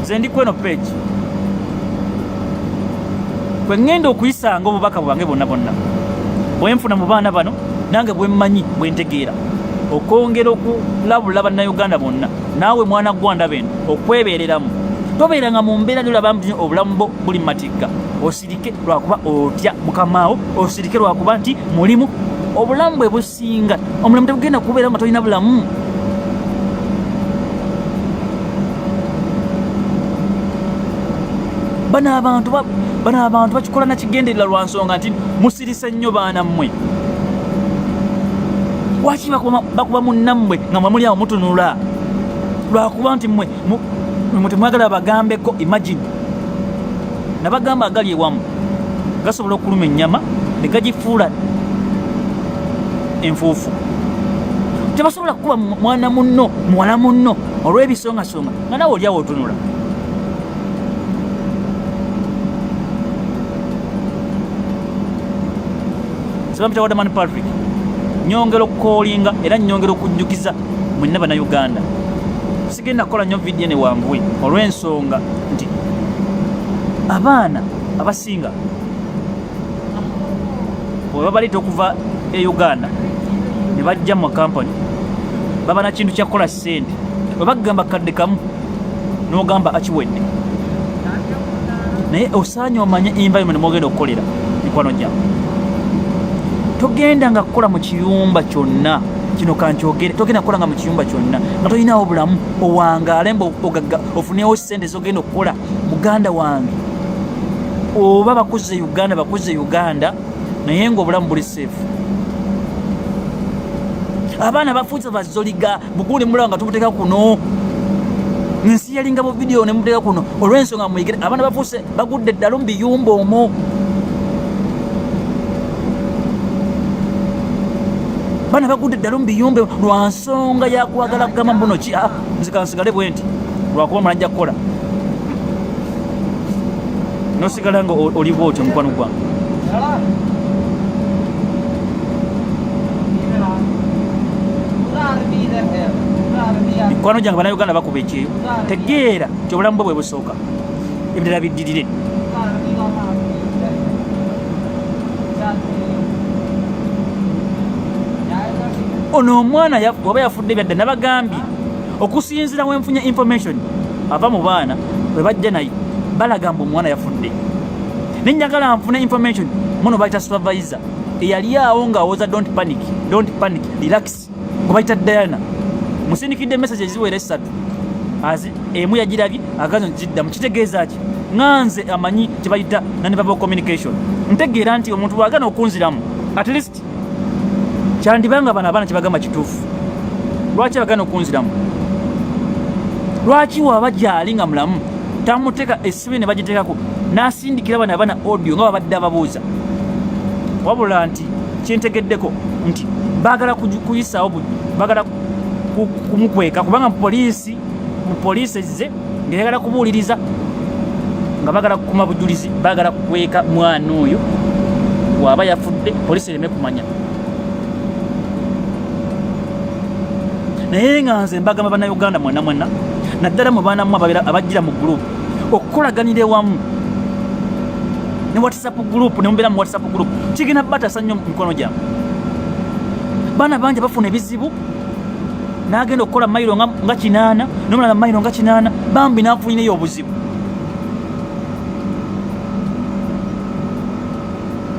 Nze ndi kweno page. Kwe ŋŋenda okuyisanga obubaka bwange bwonna bwonna bwe nfuna mu baana bano, nange bwe mmanyi, bwe ntegeera, okwongera okulabula Bannayuganda bonna, naawe mwana gwanda beno okwebeereramu. Tobeeranga mu mbeera gyolaba nti obulamu bwo buli mu matigga, osirike lwakuba otya mukamaawo, osirike lwakuba nti mulimu. Obulamu bwe businga, omulimu tegugenda kubeera nga tolina bulamu. Bano abantu bakikola nakigenderera lwa nsonga nti musirise nnyo baana mmwe. Lwaki bakuba munnammwe nga mwe muli awo mutunula? Lwakuba nti mmwe temwagala bagambeko. Imagine, nabagamba agali ewamu gasobola okuluma ennyama ne gagifuula enfuufu. Tebasobola kukuba mwana munno, muwala munno olw'ebisongasonga nga nawe oli awo otunula. Sebampita Wadaman Patrick, nyongera okukoolinga era nyongera okujjukiza mwenna Bannayuganda, sigenda kukola nnyo vidiyo ne wanguwe olw'ensonga nti abaana abasinga bwe babaleeta okuva e Uganda ne bajja mu kampani, baba na kintu kyakukola ssente. Bwe bagamba kadde kamu n'ogamba akiwedde, naye osaanye omanye environment mwogenda okukolera. Mikwano gyawe, togenda nga kukola mu kiyumba kyonna kino kankyogere, togenda kukola nga mu kiyumba kyonna nga tolinawo bulamu owangaale mbu ogagga ofunewo ssente zogenda okukola. Muganda wange, oba bakuze Uganda, bakuze Uganda, naye nga obulamu buli safe. Abaana bafuuse bazoliga buguli mulaba nga tubuteeka kuno, ensi yalinga bu vidiyo ne muteeka kuno olw'ensonga muyigire. Abaana bafuuse bagudde eddalu mu biyumba omwo. Baana bagudde eddalu mu biyumba lwa nsonga yakwagala kugamba mbuno ki, ah, nze kansigale bwe nti lwakuba mulajja kukola, nosigala nga oli bwotyo. Mukwano gwange, mikwano gyange Bannayuganda bakuba ekyeyo, tegeera nti obulamu bwe bwe busooka, ebirala biddirire. Ono omwana waba yafudde byadda, nabagambye okusinziira wenfunye information ava mu baana bwe bajja naye, balaga mbu omwana yafudde. Nenjagala nfune information muno bayita supervisor eyali awo ng'awoza don't panic, don't panic, relax, gwe bayita Diana. Musindikidde message eziwera esatu, emu yagirabye agazo nziddamu. Kitegeeza ki? Nga nze amanyi kye bayita non-verbal communication, ntegeera nti omuntu bw'agana okunziramu, at least kyandibanga bano abaana kyebagamba kituufu. Lwaki abagana okunziramu? Lwaki waba gyali nga mulamu tamuteeka essimu ne bagiteekako n'asindikira bano abaana audio nga babadde ababuuza? Wabula nti kyentegeddeko nti baagala kuyisaawo, baagala kumukweka, kubanga mu poliisi ezze ng'eyagala kubuuliriza, nga baagala kukuma bujulizi, baagala kukweka mwana oyo waaba yafudde poliisi ereme kumanya. Naye nga nze mbagamba Bannayuganda mwenna mwenna, naddala mu baana mmwe abajjira mu group, okukolaganira ewamu ne WhatsApp group, ne mubeera mu WhatsApp group, kigenda batasa nnyo. Mikono gyammwe, baana bangi bafuna ebizibu, n'agenda okukola mayiro nga 80, nomulala mayiro nga 80, bambi n'afunyireyo obuzibu.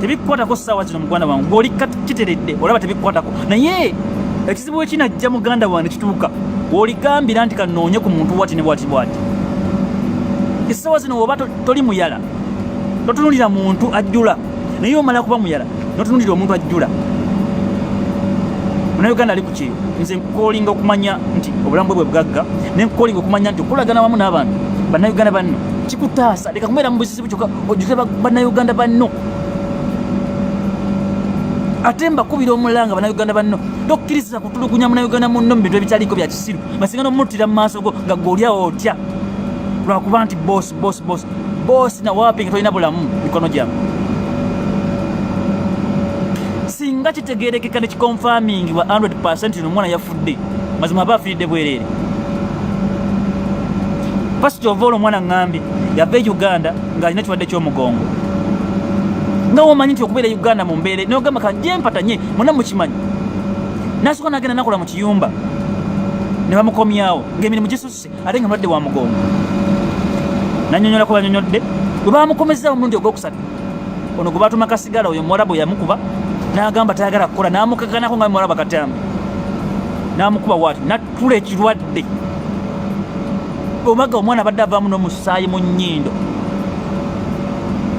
Tebikukwatako ssaawa zino, muganda wange, ng'oli kiteredde, olaba tebikukwatako, naye ekizibu wekinajja, muganda wange, kituuka woligambira nti kanoonye ku muntu wati ne bwati bwati. Essaawa zino woba toli muyala, totunulira muntu ajjula, naye omala kuba muyala notunulira omuntu ajjula. Munauganda ali ku kyeyo, nze nkukolinga okumanya nti obulamu bwe bwe bugagga, nenkukolinga okumanya nti okulagana wamu n'abantu Bannayuganda banno kikutaasa. Leka kubeera mu buzibu kyokka, ojjuke Bannayuganda banno. Ate mbakubira omulanga, Bannayuganda banno, tokkiriza kutulugunya Munnayuganda munno mu bintu ebitaliiko bya kisiru, basinga n'omuttira mu maaso go nga gwe oliawo otya lwakuba nti boss, boss, boss, boss, nawaapi nga tolina bulamu. Mikono gyamu, singa kitegerekeka ne kikonfamingibwa 100 no omwana yafudde, mazima aba afiiridde bwereere. First of all, omwana ŋŋambye yava e Uganda ng'alina ekirwadde ky'omugongo. Nga womanyi nti okubeera Uganda mu mbeera nogamba kanjempatanye muna mukimanyi. Nasooka nagenda nakola mu kiyumba ne bamukomyawo ng'emirimu gisusse ate nga mulwadde wa mugongo. Nanyonyolako banyonyodde bwe bamukomezza omulundi ogwokusatu ono gwe batuma kasigala oyo muwarabu yamukuba n'agamba tayagala kukola n'amukakanako nga muwarabu akatambi n'amukuba waati nattula ekirwadde obaga omwana abadde avaamu n'omusaayi mu nnyindo,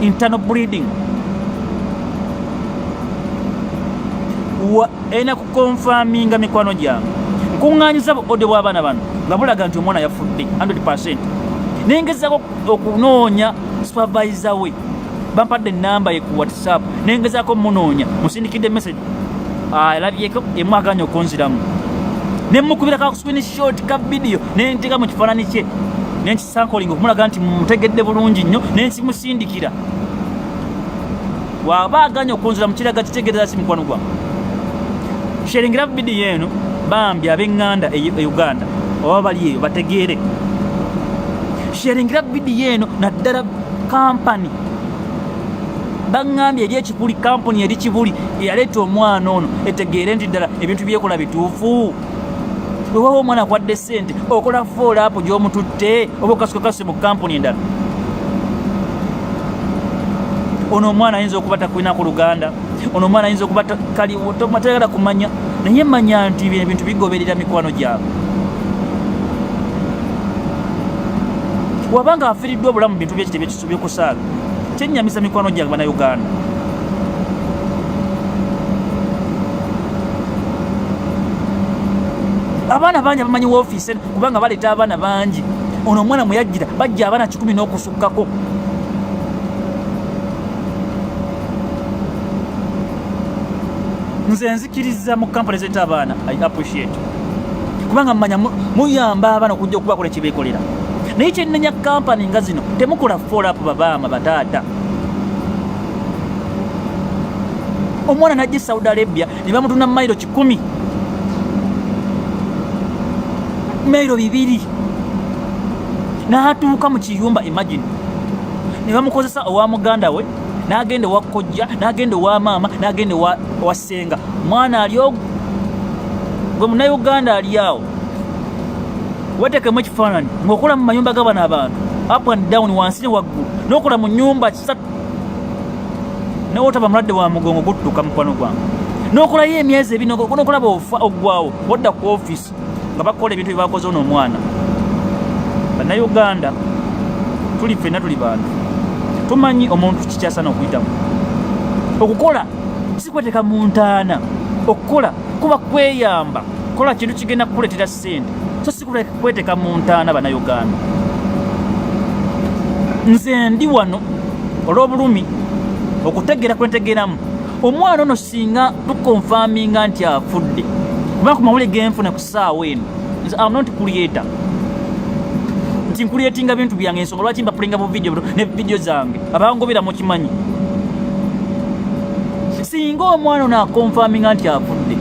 internal bleeding. Wa ena kukonfaminga mikwano gyange nkuŋŋaanyiza bu audio bw'abaana bano nga bulaga nti omwana yafudde 100%. Nengezako okunoonya supervisor we, bampadde enamba ye ku WhatsApp, nengezaako munoonya, musindikidde message alabyeko emu aganya okunziramu, nemukubira ka screenshot ka video nenteeka mu kifaananyi kye nenkisankolinga okumulaga nti mutegedde bulungi nnyo, nenkimusindikira. Waba aganya okunzira mukiraga kitegeereza si mukwano gwange. Sharingira video eno bambi ab'eŋŋanda e Uganda oba bali eyo bategeere. Sharingira video eno naddala kampani baŋŋambye eri ekibuli, kampuni eri kibuli eyaleeta omwana ono etegeere nti ddala ebintu byekola bituufu. Wewawo omwana akwadde ssente okola follow-up gy'omututte oba okasuka kase mu kampuni endala. Ono omwana ayinza okuba takulinako luganda, ono omwana ayinza okuba kaliwo tayagala kumanya, naye manya nti bino ebintu bigoberera mikwano gyabwe. Wabanga afiiriddwa obulamu bintu byekiti byokusaaga kyennyamiza mikwano gyange Bannayuganda. Abaana bangi abamanyi woofiisi eno kubanga baleeta abaana bangi. Ono omwana mwe yajjira bajja abaana 100 n'okusukkako. Nze nzikiriza mu kampani zeeta abaana, I appreciate, kubanga mmanya muyamba abaana okujja okubakola ekibeekolera. Naye kyennenya kampani nga zino temukola follow up babaama bataata. Omwana najja e Saudi Arabia ne bamutunda mayiro 100, mayiro 200, n'atuuka mu kiyumba. Imagine, ne bamukozesa owa muganda we, n'agenda ewa kojja, n'agenda ewa maama, n'agenda ewa ssenga. Mwana ali ogwo gwe Munnayuganda ali awo, wetekemu ekifaananyi ng'okola mu mayumba g'abano abantu up and down, wansi ne waggulu, n'okola mu nyumba 3 newotaba mulwadde wa mugongo guttuka mukwano gwange, n'okolayo emyezi ebiri n'okulaba ofa oggwawo odda ku ofiisi nga bakola ebintu bye bakoze ono omwana. Bannayuganda tuli ffenna tuli bantu, tumanyi omuntu kikyasana okuyitamu. Okukola si kweteeka mu ntaana, okukola kuba kweyamba, kola kintu kigenda kukuleetera ssente, so si kweteeka mu ntaana. Bannayuganda, nze ndi wano olw'obulumi okutegeera kwentegeeramu omwana ono. Singa tukonfaminga nti afudde, kuba ku mawulire genfuna ku ssaawa eno, nze am not creator nti nkuliyetinga bintu byange. Ensonga lwaki mbapulinga bu video ne video zange abangobera mukimanyi. Singa omwana ono akonfaminga nti afudde,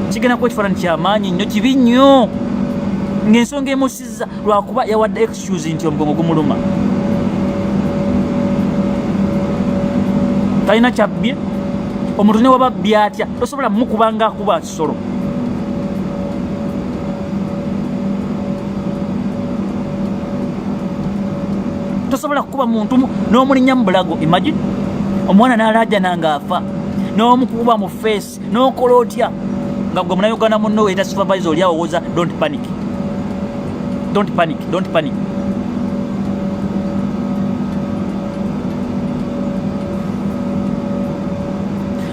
kigenda kuba ekifaananyi kyamaanyi nnyo, kibi nnyo, ng'ensonga emusizza lwakuba yawadde excuse nti omugongo gumuluma, talina kyabbye. Omuntu ne waba byatya tosobola mukuba nga akuba kisolo. Tosobola kukuba muntu n'omulinnya mu bulago. Imagine omwana n'alaajana ng'afa n'omukuba mu face, n'okola otya nga gwe Munauganda munno weyita supervisor oli awowoza don't panic, don't panic, don't panic.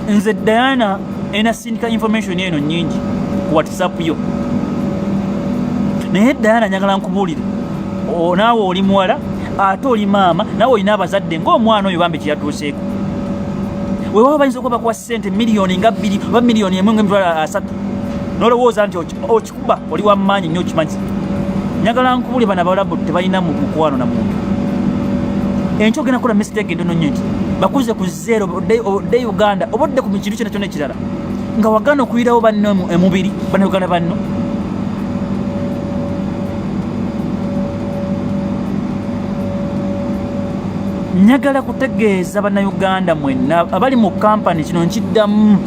Nze Diana enasindika information eno nyingi ku WhatsApp yo, naye Diana njagala nkubuulire, naawe oli muwala ate oli maama, naawe olina abazadde ng'omwana oyo bambi kyeyatuuseeko. Weewaawo bayinza okuba bakuwa ssente miliyoni nga 2 oba miliyoni 1 nga 30,000, n'olowooza nti okikuba oli wa maanyi nnyo okimanyi. Njagala nkubule, bano Abawalabu tebalina mukwano na muntu. Enkyo ogenda kukola mistake entono nnyo nti bakuze ku zero, odde Uganda oba odde ku kintu kyonna kyonna ekirala nga wagaana okuyirawo banno emubiri Bannayuganda banno. Njagala kutegeeza Bannayuganda mwenna abali mu kampani, kino nkiddamu,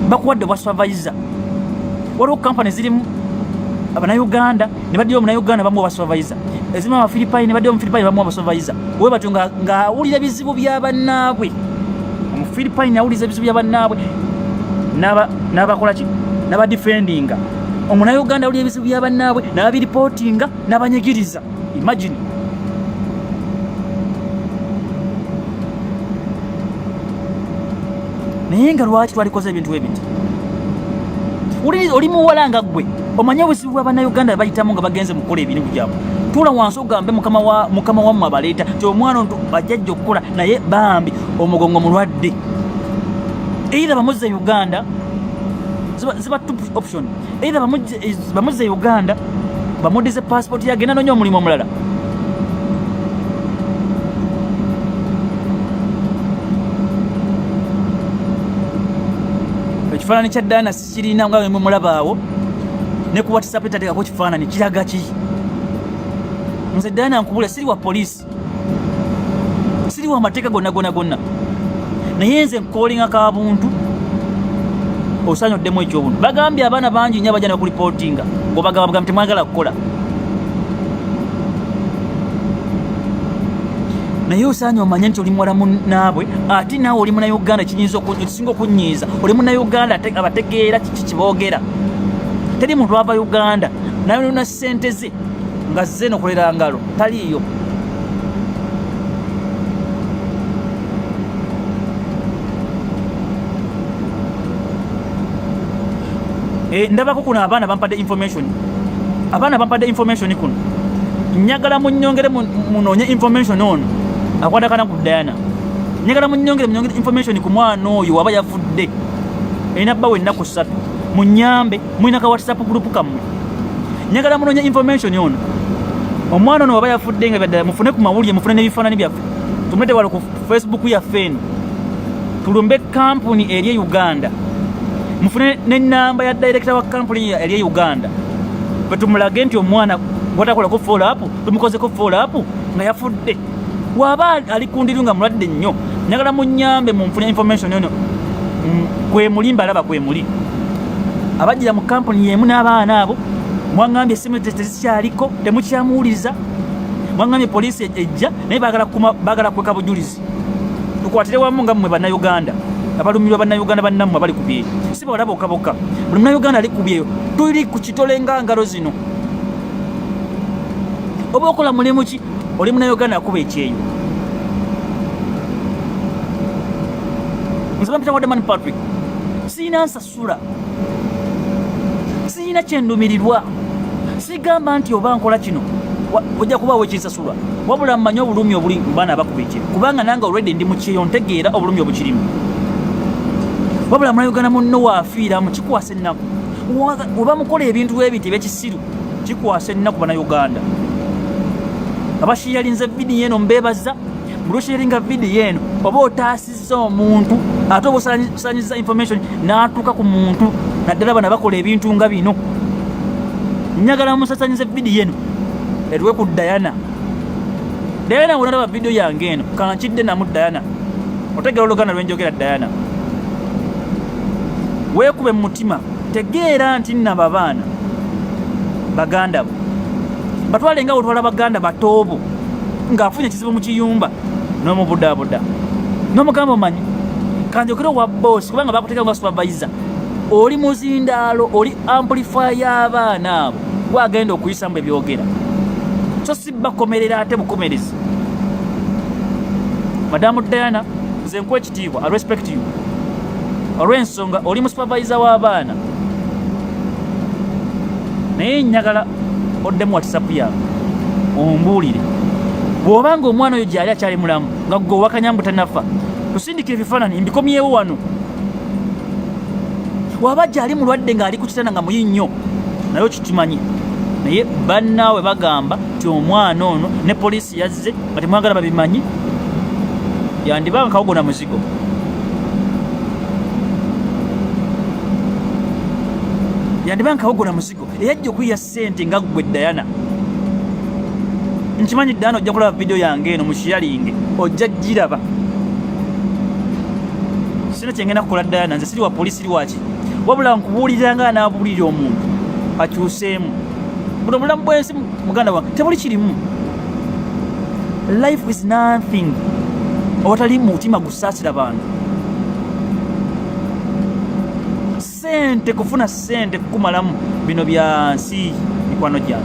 bakuwadde obwa supervisor. Waliwo kampani zirimu Abannayuganda ne baddiyo Omunauganda bamuwa supervisor, ezimu Abafilipayini ne baddiyo Omufilipayini bamuwa supervisor. We batyo ng'awulira bizibu bya bannaabwe, Omufilipayini awuliza ebizibu bya bannaabwe n'abakola ki, n'abadifendinga. Omunauganda awulira ebizibu bya bannaabwe n'abiripootinga n'abanyigiriza. Imagine. Naye nga lwaki twalikoze ebintu ebiti? Oli muwala nga ggwe omanye obuzibu bwa Bannayuganda bayitamu nga bagenze mu kukola ebintu byabwe. Tuula wansi ogambe mukama wammwe abaleeta ti omwana ono bajjajja okukola, naye bambi omugongo mulwadde, either bamuzze Uganda, ziba two option, either bamuzze Uganda bamuddize passport yagenda nonya omulimu omulala. Ekifaananyi kya Diana sikirina nga mumulabaawo ne ku WhatsApp etateekako kifaananyi kiraga ki? Nze Diana nkubula, siri wa poliisi, siri wa mateeka gonna gonna gonna, naye nze nkolinga ka buntu. Osaanye oddemu ekyobuntu. Bagambye abaana bangi nnyo abajja nekulipootinga ng'obagamba bugambi temwagala kukola, naye osaanye omanye nti oli muwala munaabwe, ate naawe oli Munauganda. Kiyinza ekisinga okunyiiza, oli Munauganda abategeera kiki kiboogera. Teri muntu ava Uganda nayonona ssente ze nga zze nokolera ngalo, taliiyo. Ndabako kuno abaana bampadde information, abaana bampadde information kuno. Njagala munyongere munoonye information ono akwatagana ku Diana. Njagala munyongere information ku mwana oyo waba yafudde, erina bbawo ennaku 3. Munyambe, mulina ka WhatsApp group kammwe. Njagala munoonye information ono, omwana ono waba yafudde nga byaddala, mufune ku mawulire, mufune n'ebifaananyi byaffe, tumulete wano ku Facebook yaffe eno, tulumbe kampuni eri e Uganda, mufune n'ennamba ya director wa kampuni eri e Uganda, bwe tumulage nti omwana gwatakolako follow up tumukozeko follow up nga yafudde. Waba ali ku ndiru nga mulwadde nnyo, njagala munyambe munfune information eno. Kwe muli, mbalaba kwe muli abajjira mu kampuni yemu n'abaana abo. Mwaŋŋambye essimu tezikyaliko, temukyamuwuliza. Mwaŋŋambye poliisi ejja, naye baagala kweka bujulizi. Tukwatire wamu nga mmwe Bannayuganda abalumirwa Bannayuganda bannammwe abali ku byeyo, si bawala bokka bokka, buli Munnayuganda ali ku byeyo. Tuli ku kitole nga ngalo zino. Oba okola mulimu ki, oli Munnayuganda akuba ekyeyo. Nze bampita Wademan Patrick, siyina nsasula, siyina kyendumirirwa, sigamba nti oba nkola kino ojja kubaawo ekinsasulwa, wabula mmanyi obulumi obuli mu baana abakuba ekyeyo, kubanga nange already ndi mu kyeyo, ntegeera obulumi obukirimu. Wabula Munnayuganda munno waafiiramu, kikwasa ennaku. Oba mukola ebintu ebiti ebyekisiru, kikwasa ennaku. Bannayuganda abasharinze vidiyo eno, mbeebaza. Mulusharinga vidiyo eno, oba otaasizza omuntu, ate oba osanyiza information n'atuuka ku muntu, naddala bano bakola ebintu nga bino. Njagala musasanyize vidiyo eno etuwe ku Diana. Diana, wonalaba vidiyo yange eno, kankidde namu. Diana, otegera oluganda lwenjogera. Diana, weekube mu mutima, tegeera nti nnabo abaana baganda bo, batwale nga wotwala baganda batoobo. Ng'afunye ekizibu mu kiyumba n'omubudaabuda n'omugamba, omanyi kanjogere owa boss, kubanga bakuteeka nga supervisor, oli muzindaalo, oli amplifier y'abaana abo, gwagenda okuyisamu ebyogera, so si bakomerera ate bukomerezi. Madamu Diana, nze nkuwa ekitiibwa, I respect you, olw'ensonga oli mu supervisor w'abaana, naye njagala oddemu WhatsApp yange ombuulire bw'obanga omwana oyo gyali akyali mulamu, nga gwe owakanya mbu tanafa. Tusindika ebifaananyi mbikomyewo wano. Waba gyali mulwadde ng'ali ku kitanda nga muyi nnyo, naye okikimanyi, naye bannaawe bagamba nti omwana ono ne poliisi yazze nga temwagala babimanyi, yandibanga kawogo na muzigo. Yandibanga kawogo na muzigo eyajja okuyiya ssente nga ggwe Diana. Nkimanyi Diana ojja kulaba vidiyo yange eno mu sharinge, ojja giraba. Sina kyengenda kukola Diana, nze siri wa polisi, siri waki, wabula nkubuulira nga anaabuulira omuntu akyuseemu. Buno obulamu bw'ensi muganda wange tebuli kirimu. Life is nothing awatali mutima gusaasira bantu. Sente kufuna sente kukumalamu bino bya nsi. Mikwano gyange,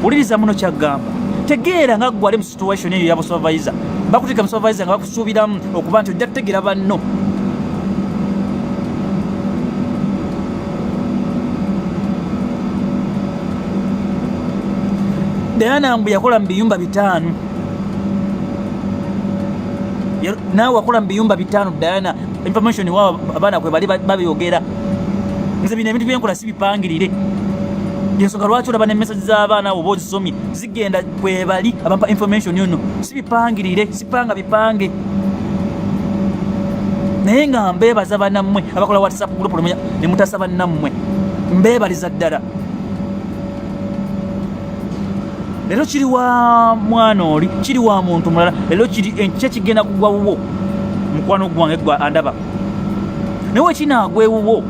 wuliriza muno kyagamba. Tegeera nga gwali mu situation eyo ya busupervisor, bakuteeka mu supervisor nga bakusuubiramu okuba nti ojja kutegeera banno. Diana mbu yakola mu biyumba 5, naawe wakola mu biyumba 5. Diana, information wa abaana kwe bali babyogera. Nze bino ebintu byenkola sibipangirire, ensonga lwaki olaba ne message z'abaana abo oba ozisomye zigenda kwebali abampa information ono. Sibipangirire, sipanga bipange, naye nga mbeebaza banammwe abakola WhatsApp group ne mutasa bannammwe, mbeebaliza ddala. Leero kiri wa mwana oli, kiri wa muntu mulala, leero kiri enkya kigenda kugwa wuwo mukwano gwange gwa andaba, naye wekinaagwa ewuwo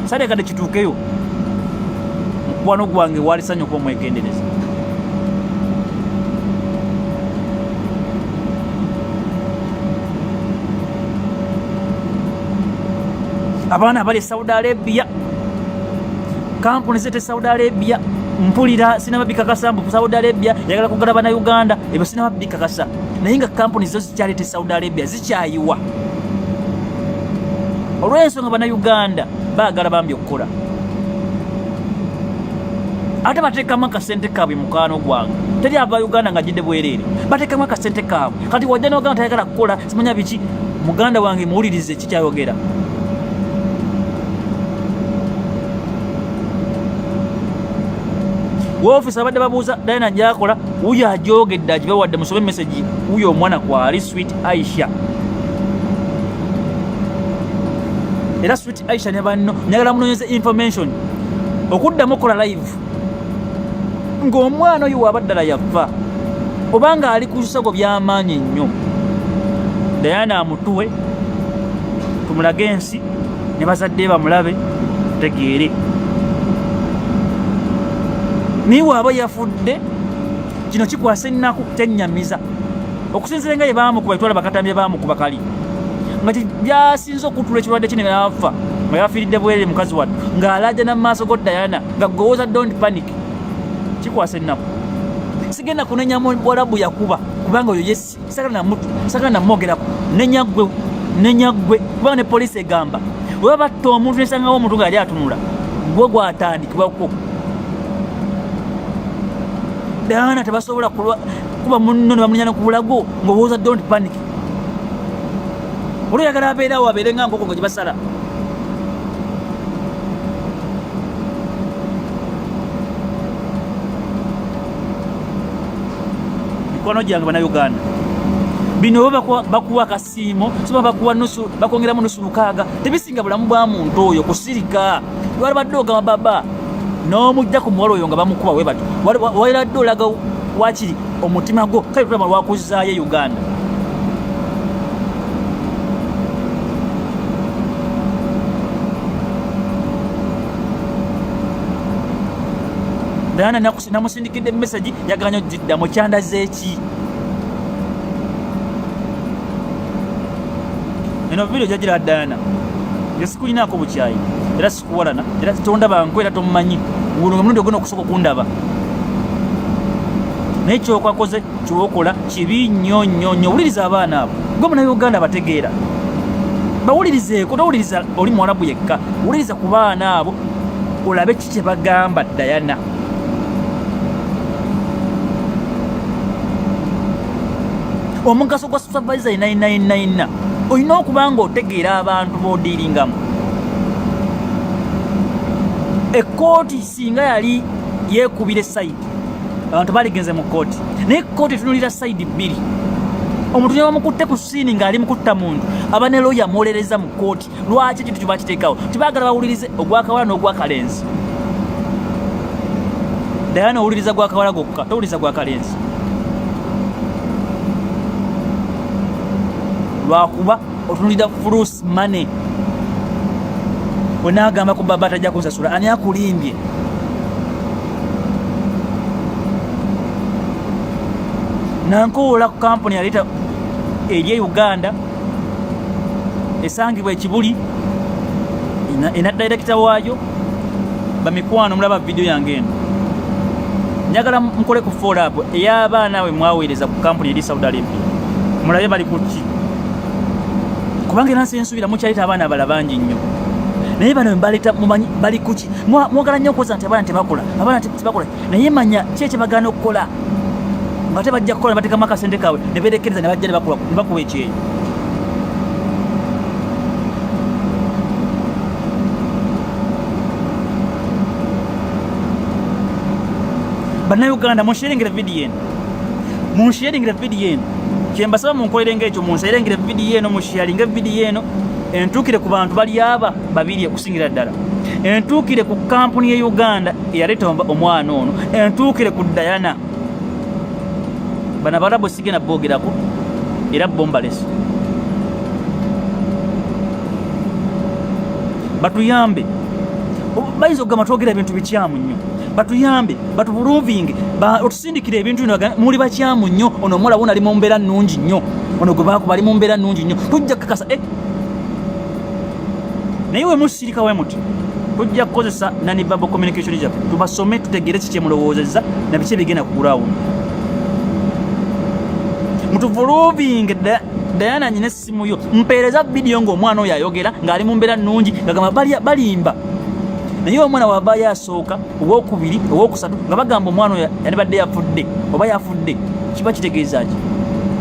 sadekadde kituukeyo mukwano gwange, walisanya okuba omwegendereza. Abaana abali e Saudi Arabia, kampuni zete Saudi Arabia, mpulira sinaba bikakasa mbu Saudi Arabia yagala kugala bana Uganda, ebyo sinaba bikakasa, naye nga kampuni zo zikyaleeta Saudi Arabia zikyayiwa olw'ensonga bana Uganda baagala bambi okukola, ate bateekamu akasente kaabwe. Mukwano gwange, teri ava Uganda nga ajjidde bwereere, bateekamu akasente kaabwe. Kati wajja nogamba tayagala kukola simanya biki. Muganda wange, muwulirize kikyayogera. Woofiisi abadde babuuza Diana gyakola, wuyo agyogedde, agibawadde, musome message. Wuyo omwana kwali Sweet Aisha, era Sweet Aisha ne banno njagala munonyeze information okuddamu okukola live ng'omwana oyo waba ddala yafa obanga ali ku bisago by'amaanyi ennyo. Diana amutuwe tumulage ensi ne bazadde bamulabe tegeere, naye waaba yafudde kino kikwasa ennaku, kyennyamiza okusinziira nga ye baamukuba etwala bakatambye baamukuba kali nga byasinze okutula ekirwadde kino yafa nga yafiiridde bwerere mukazi wattu ng'alaajana mu maaso go Diana nga gowooza don't panic. Kikwasa ennaku. Sigenda kunenya muwalabu yakuba kubanga oyo yesi sagala namwogerako. Nenya gwe, nenya gwe, kubanga ne poliisi egamba weba batta omuntu nesangawo omuntu nga yali atunula gwe gwatandikibwako. Diana tebasobola kuba munno ne bamunyana ku bulago ng'owooza don't panic. Olwo oyagala abeerawo abeere nga nkoko nga gye basala. Mikono gyange bannayuganda, bino oba bakuwa akasiimo soba bakuwa nusu, bakwongeramu nusu lukaaga, tebisinga bulamu bwa muntu oyo kusirika. Walabadde ogamba baba n'omujja ku muwala oyo nga bamukuba we batyo, walabadde olaga wakiri omutima gwo kale tulaba lwakuzaayo e Uganda. Diana namusindikidde message yaganya ogiddamu, kyandaze ki? Eno video jagira Diana, nze sikulinaako bukyayi era sikuwalana era tondaba nko era tommanyi, guno omulundi ogenda okusooka okundaba, naye kyokwakoze kyokola kibi nnyo nnyo nnyo. Wuliriza abaana abo, gwe munauganda bategeera, bawulirizeeko. Towuliriza oli muwalabu yekka, wuliriza ku baana abo olabe ki kye bagamba Diana. Omugaso gwa supervisor 999, olina okuba nga otegeera abantu b'odiiringamu. Ekkooti singa yali yeekubira esayidi abantu baligenze mu kkooti, naye kkooti etunulira sayidi bbiri. Omuntu ne bamukutte ku siini ng'ali mu kutta muntu, aba ne looya amuwolereza mu kkooti. Lwaki ekintu kyo bakiteekawo? Tibaagala bawulirize ogwakawala n'ogwakalenzi. Diana owuliriza gwa kawala gokka, towuliriza gwa kalenzi. Lwakuba otunulira fruits money. Wenaagamba ku baba tajja kunsasula, ani akulimbye? Nankoola ku kampuni yaleeta eri e Uganda esangibwa ekibuli ena director waayo. Bamikwano, mulaba vidiyo yange eno, njagala mukole ku follow up ey'abaana we mwaweereza ku kampuni eri Saudi Arabia, mulabe bali ku ki, kubanga era nsi nsuubira mukyaleeta abaana abala bangi nnyo, naye bano mbaleeta mumanyi bali ku ki. Mwagala nnyo okukoza nti abaana tebakola, abaana tebakola, naye manya ki ekyebagaana okukola nga tebajja kukola, batekamu akasente kaabwe ne berekereza ne bajja ne bakuba ekyeyo. Bannayuganda, munsharingire vidiyo eno, munsharingire vidiyo eno. Kyembasaba munkolere ngaekyo, munsharingire vidiyo eno, musharinge vidiyo eno entuukire ku bantu bali aba babiri, okusingira ddala entuukire ku kampuni ye Uganda eyaleeta omwana ono, entuukire ku Diana. Bano abarabu sigenda boogerako, era bombalesi batuyambe. Bayinza okugamba twogera ebintu bikyamu nnyo, batuyambe batubuluvinge, otusindikire ebintu bino. Muli bakyamu nnyo. Ono omuwala wona ali mu mbeera nnungi nnyo, ono gwe bakuba ali mu mbeera nnungi nnyo, tujja kukakasa eh. Naye we musirika we muti, tujja kukozesa nani verbal communication gyaffe tubasome, tutegeere kiki emulowoozezza na biki ebigenda ku ground. Mutuvuluvinge. Diana, nyina essimu yo, mpeereza vidiyo ng'omwana oyo ayogera ng'ali mu mbeera nnungi, ngagamba balimba. Naye omwana wavaayo asooka, owokubiri, owokusatu, nga bagamba omwana oyo yandibadde yafudde oba yafudde, kiba kitegeeza ki?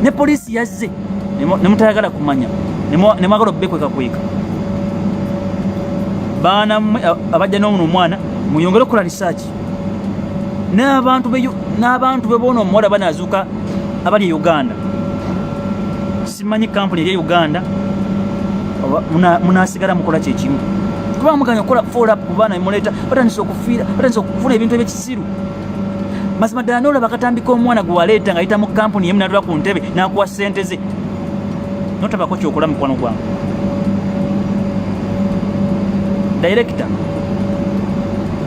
Ne poliisi yazze ne mutayagala kumanya, ne mwagala obekwekakweka. Baana mmwe abajja n'omuno omwana, muyongere okukola research n'abantu n'abantu be boona omuwala banazuuka abali e Uganda. Simanyi kampuni eri e Uganda oba munasigala mukola kyekimu, kuba muganya okukola follow up ku baana muleeta, batandise okufiira, batandise okufuna ebintu ebyekisiru. Mazima ddala noolaba akatambika omwana gwe waleeta nga ayita mu kampuni yemu natula ku ntebe n'akuwa ssente ze, notabako kyokola. Mukwano gwange director,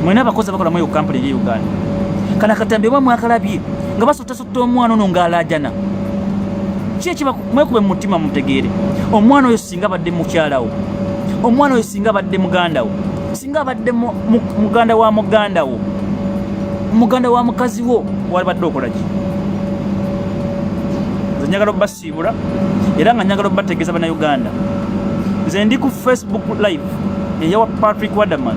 mwena abakozi abakola mu eyo kampuni eri e Uganda, kana akatambi oba mwakalabye nga basottasotta omwana ono ng'alaajana, ki ekiba mwekube mu mutima mutegeere omwana oyo singa abadde mukyalawo, omwana oyo singa abadde muganda wo, singa abadde muganda wa muganda wo, muganda wa mukazi wo, walibadde okola ki? Nze njagala obasiibula era nga njagala obategeeza Bannayuganda, nze ndi ku Facebook live eyawa Patrick Wadaman.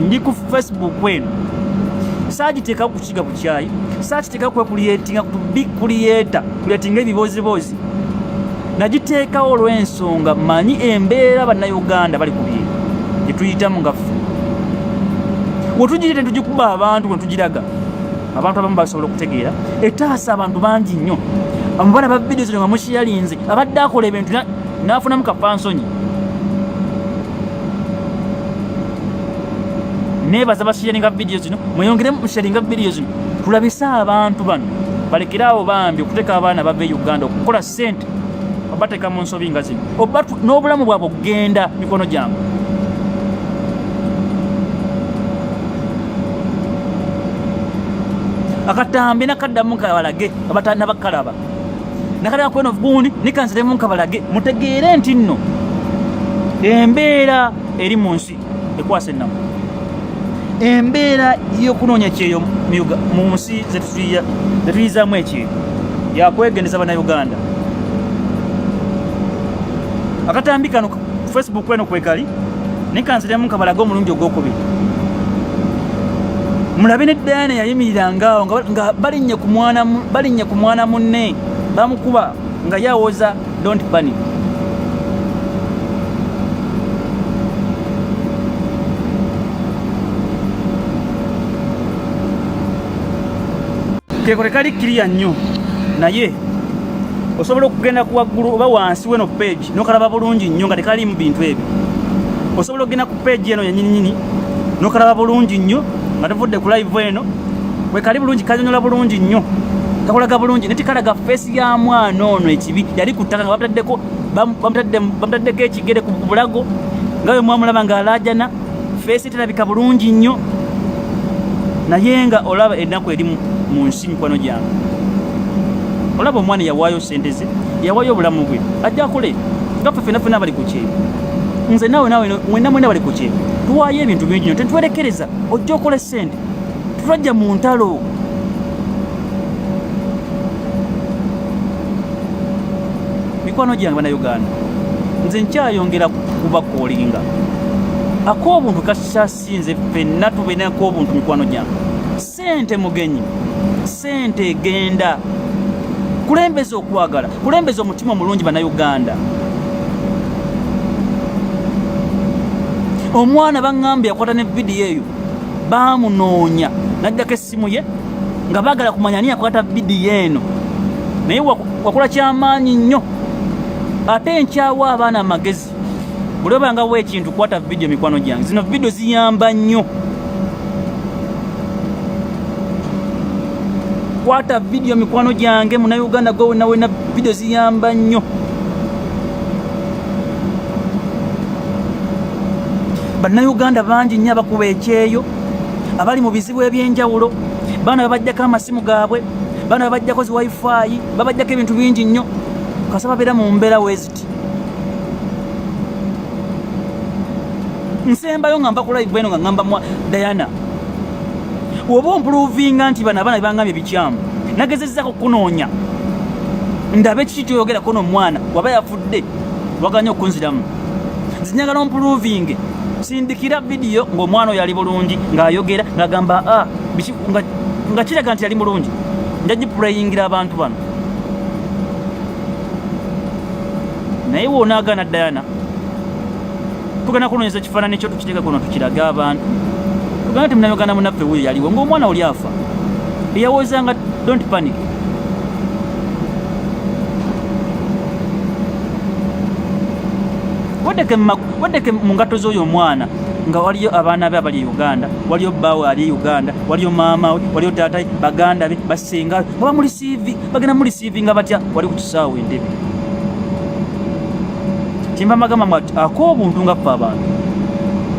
Ndi ku Facebook eno, saagiteekawo kukiga bukyayi, saakiteekawo kwekuliyetinga kuliyeeta kuliyetinga ebibooziboozi. Nagiteekawo olw'ensonga manyi embeera Bannayuganda bali ku bye gyetuyitamu nga ffe wetugireta netugikuba abantu, wetugiraga abantu abamu basobola okutegeera. Etaasa abantu bangi nnyo. Amubala ba vidiyo zino nga mushiyalinze, abadde akola ebintu n'afunamu kafansonyi. Nebaza basharinga vidiyo zino, mweyongere musharinga vidiyo zino, tulabise abantu bano balekere awo bambi okuteeka abaana bava e Uganda okukola ssente, obateeka mu nsobi nga zino n'obulamu bwabwe okugenda mikono gyange. Akatambi nakaddamu nkabalage abatanabakalaba, nakaddamu kweno gundi nikanziremu nkabalage, mutegeere nti nno embeera eri mu nsi ekwasa ennaku, embeera y'okunoonya kyeyo mu nsi zetuyizaamu ekyeyo yakwegendeza. Bannayuganda, akatambi kano Facebook eno kwekali, nekanziremu nkabalage omulundi ogwokubiri, mulabe ne Diana yayimirirangaawo nga balinnye ku mwana munne bamukuba nga yawoza don't panic. Keko tekali kiriya nnyo, naye osobola okugenda ku waggulu oba wansi weno page nokalaba bulungi nnyo nga tekalimu bintu ebyo. Osobola okugenda ku page eno yenyininyini nokalaba bulungi nnyo. Nga tuvudde ku live eno, wekali bulungi, kanyonyola bulungi nnyo, kakolaga bulungi, naye tekalaga face ya mwana ono. Ekibi yali ku ttaka nga bamutaddeko ekigere ku bulago, nga bwe mwamulaba ng'alaajana, face terabika bulungi nnyo, naye nga olaba ennaku eri mu nsi. Mikwano gyange, olaba omwana yawaayo sente ze, yawaayo obulamu bwe, ajja akole nga ffe fena fena abali ku kyeyo, nze naawe, naawe, mwenna mwena bali ku kyeyo. Tuwaayo ebintu bingi nnyo, tetwerekereza. Ojja okola sente, tetwajja mu ntalo. Mikwano gyange Bannayuganda, nze nkyayongera kubakolinga ak'obuntu kakyasinze. Ffenna tubeere ak'obuntu, mikwano gyange. Sente mugenyi, sente egenda. Kulembeza okwagala, kulembeza omutima omulungi. Bannayuganda, omwana baŋŋambye yakwata ne vidiyo eyo, bamunoonya najjako essimu ye nga baagala kumanya ani yakwata vidiyo eno. Naye wakola kyamaanyi nnyo, ate nkyawa abaana amagezi. Buli obangawo ekintu, kwata vidiyo. Mikwano gyange, zino vidiyo ziyamba nnyo. Kwata vidiyo, mikwano gyange. Munauganda gwe wena wena, vidiyo ziyamba nnyo. Bannayuganda bangi nnyo abakuba ekyeyo, abali mu bizibu ebyenjawulo. Baana babajjako amasimu gaabwe, baana babajjako zi wifi, babajjako ebintu bingi nnyo, kasa babeera mu mbeera weziti. Nsembayo nga nva ku live eno nga ngamba mwa Diana, oba omprovinga nti bano abaana bebangambye bikyamu, nagezezzako kunoonya ndabe kiki kyoyogerako nomwana waba yafudde, waganye okunziramu. Nzinyagala omprovinge, sindikira vidiyo ng'omwana oyo ali bulungi, ng'ayogera, ng'agamba ah, nga kiraga nti yali mulungi. Nja gipurayingira abantu bano. Naye wonaagaana Diana, tugenda kunoonyeza ekifaananyi kyo, tukiteeke kuno, tukirage abantu, tugamba nti Munnayuganda munaffe wuyo yaliwo ng'omwana oli afa, eyawozanga "Don't panic." Weddeke mu ngatto z'oyo omwana, nga waliyo abaana be abali e Uganda, waliyo bbaawe ali e Uganda, waliyo maama we, waliyo taata we, baganda be, basenga be, nga bamureceive, bagenda mureceivinga batya wali ku kisaawe Entebe? Kyemba magamba mbu ak'obuntu nga ffe abantu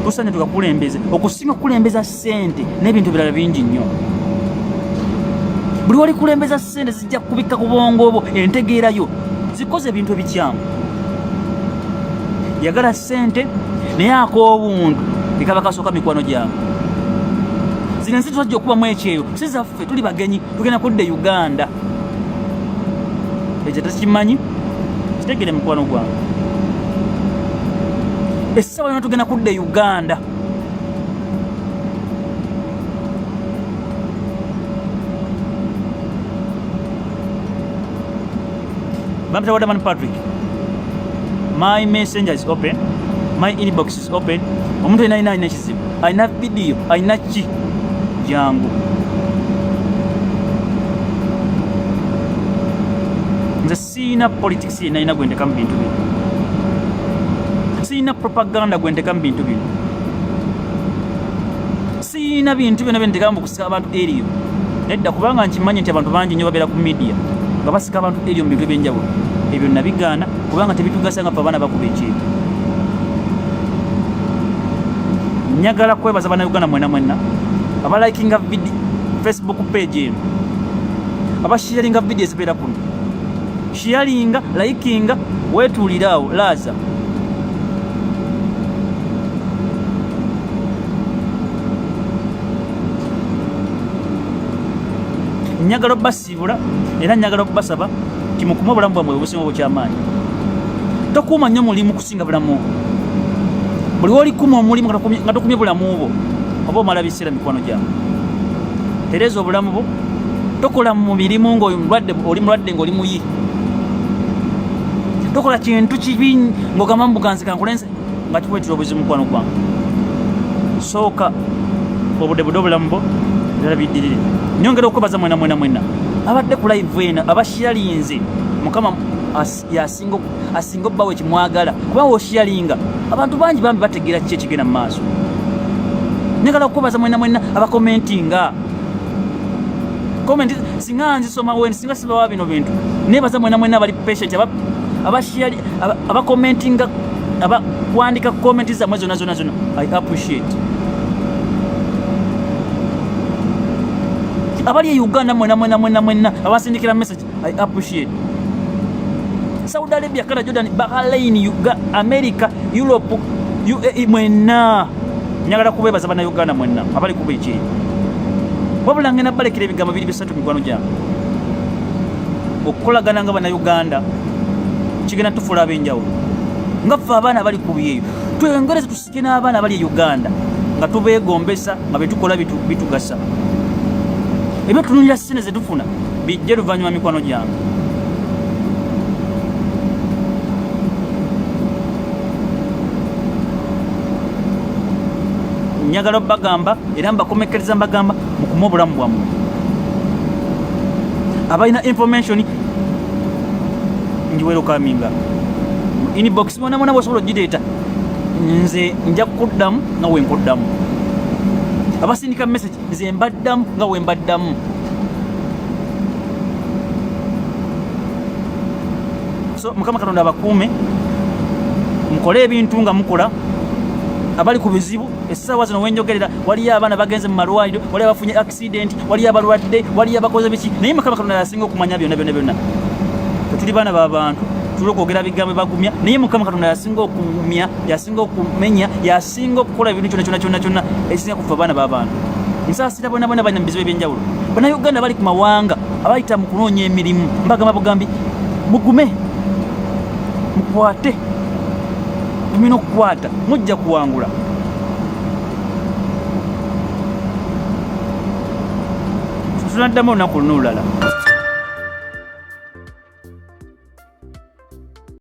tusanye tukakulembeze okusinga okukulembeza ssente n'ebintu ebirala bingi nnyo. Buli wali kulembeza ssente, zijja kubikka ku bwongo bwo, entegeerayo zikoze ebintu ebikyamu. Yagala ssente, naye ak'obuntu ekaba kasooka. Mikwano gyange, zino ensi twajja okubamu ekyeyo si zaffe, tuli bagenyi, tugenda kudda e Uganda. Ekyo tekimanyi, kitegere mukwano gwange, essaawa yona tugenda kudda e Uganda. Bampita Wadaman Patrick. My messenger is open, my inbox is open. Omuntu alina alina alina ekizibu, alina vidiyo, alina ki, jangu. Nze siina politics yenna alina gwendeka mu bintu bino, siina propaganda gwendeka mu bintu bino, siina bintu byonna byendeka mu kusika abantu eriyo, nedda, kubanga nkimanyi nti abantu bangi nnyo babeera ku media nga basika abantu eriyo mu bintu ebyenjawulo. Ebyo nabigaana kubanga tebitugasa nga ffe abaana bakuba ekintu. Njagala kwebaza Bannayuganda mwena mwena abalikinga Facebook page eno, abasharinga video ezibeera kuno. Sharinga, likinga, wetuulire awo laaza. Njagala obasiibula era njagala okubasaba timukume obulamu bwamwe obusinga obukyamaanyi. Tokuuma nnyo mulimu kusinga bulamu bwo. Buli wolikuma omulimu nga tokumye bulamu bwo, oba omala biseera. Mikwano gyange, tereeza obulamu bwo. Tokola mu mirimu ngaoli mulwadde, oli mulwadde ngaoli muyi. Tokola kintu kibi ng'ogamba mbuganzi kankulenze nga kikuleetera obuzibu. Mukwano gwange, sooka obudde budde obulamu bwo, ebirala biddirire. Nyongera okwebaza mwena mwena mwena abadde ku live eno, abasharinze. Mukama yasinga asinga obbawo ekimwagala, kubanga osharinga abantu bangi bambi bategeera kiki ekigenda mu maaso. Njagala okukwebaza mwena mwena abakomentinga comment, singa nzisoma wen singa sibawa bino bintu. Nebaza mwena mwena abali patient, abashare, abakomentinga, abakuwandika comment zammwe zonna zonna zonna. I appreciate abali e Uganda mwena mwena mwena mwena abasindikira message. I appreciate Saudi Arabia, Canada, Jordan, Bahrain, Uga, America, Europe, UAE, mwenna njagala kubebaza bannayuganda mwenna abali kuba ekyeyo. Wabula ngenda balekera ebigambo biri bisatu, mikwano gyange. Okukolagana nga bannayuganda kigenda tufuula ab'enjawulo, nga ffe abaana abali ku byeyo tweyongereze, tusike n'abaana abali e Uganda nga tubeegombesa nga betukola bitugasa. Ebyotunulira sente zetufuna bijje luvannyuma, mikwano gyange. Njagala obbagamba era mbakomekereza, mbagamba mukume obulamu bwammwe. Abalina information ngiwelcominga inbox, mwona mwona bwosobola ogireeta, nze nja kukuddamu nga wenkuddamu. Abasindika message, nze mbaddamu nga wembaddamu. So Mukama Katonda abakuume, mukole ebintu nga mukola. Abali ku bizibu essaawa zino wenjogerera, waliyo abaana bagenze mu malwaliro, waliyo abafunye accident, waliyo abalwadde, waliyo abakoze biki, naye Mukama Katonda yasinga okumanya byonna byonna byonna. Tetuli baana b'abantu, tuli okwogera bigambo bagumya, naye Mukama Katonda yasinga okugumya, yasinga okumenya, yasinga okukola ebintu kyonna kyonna kyonna kyonna ekisinga kufa abaana b'abantu. Nsaasira bona bona balina mu bizibu ebyenjawulo. Bannayuganda bali ku mawanga, abayita mu kunoonya emirimu, mbagamba bugambi, mugume, mukwate mulina okukwata, mujja kuwangula. Tunaddamu olunaku luno olulala.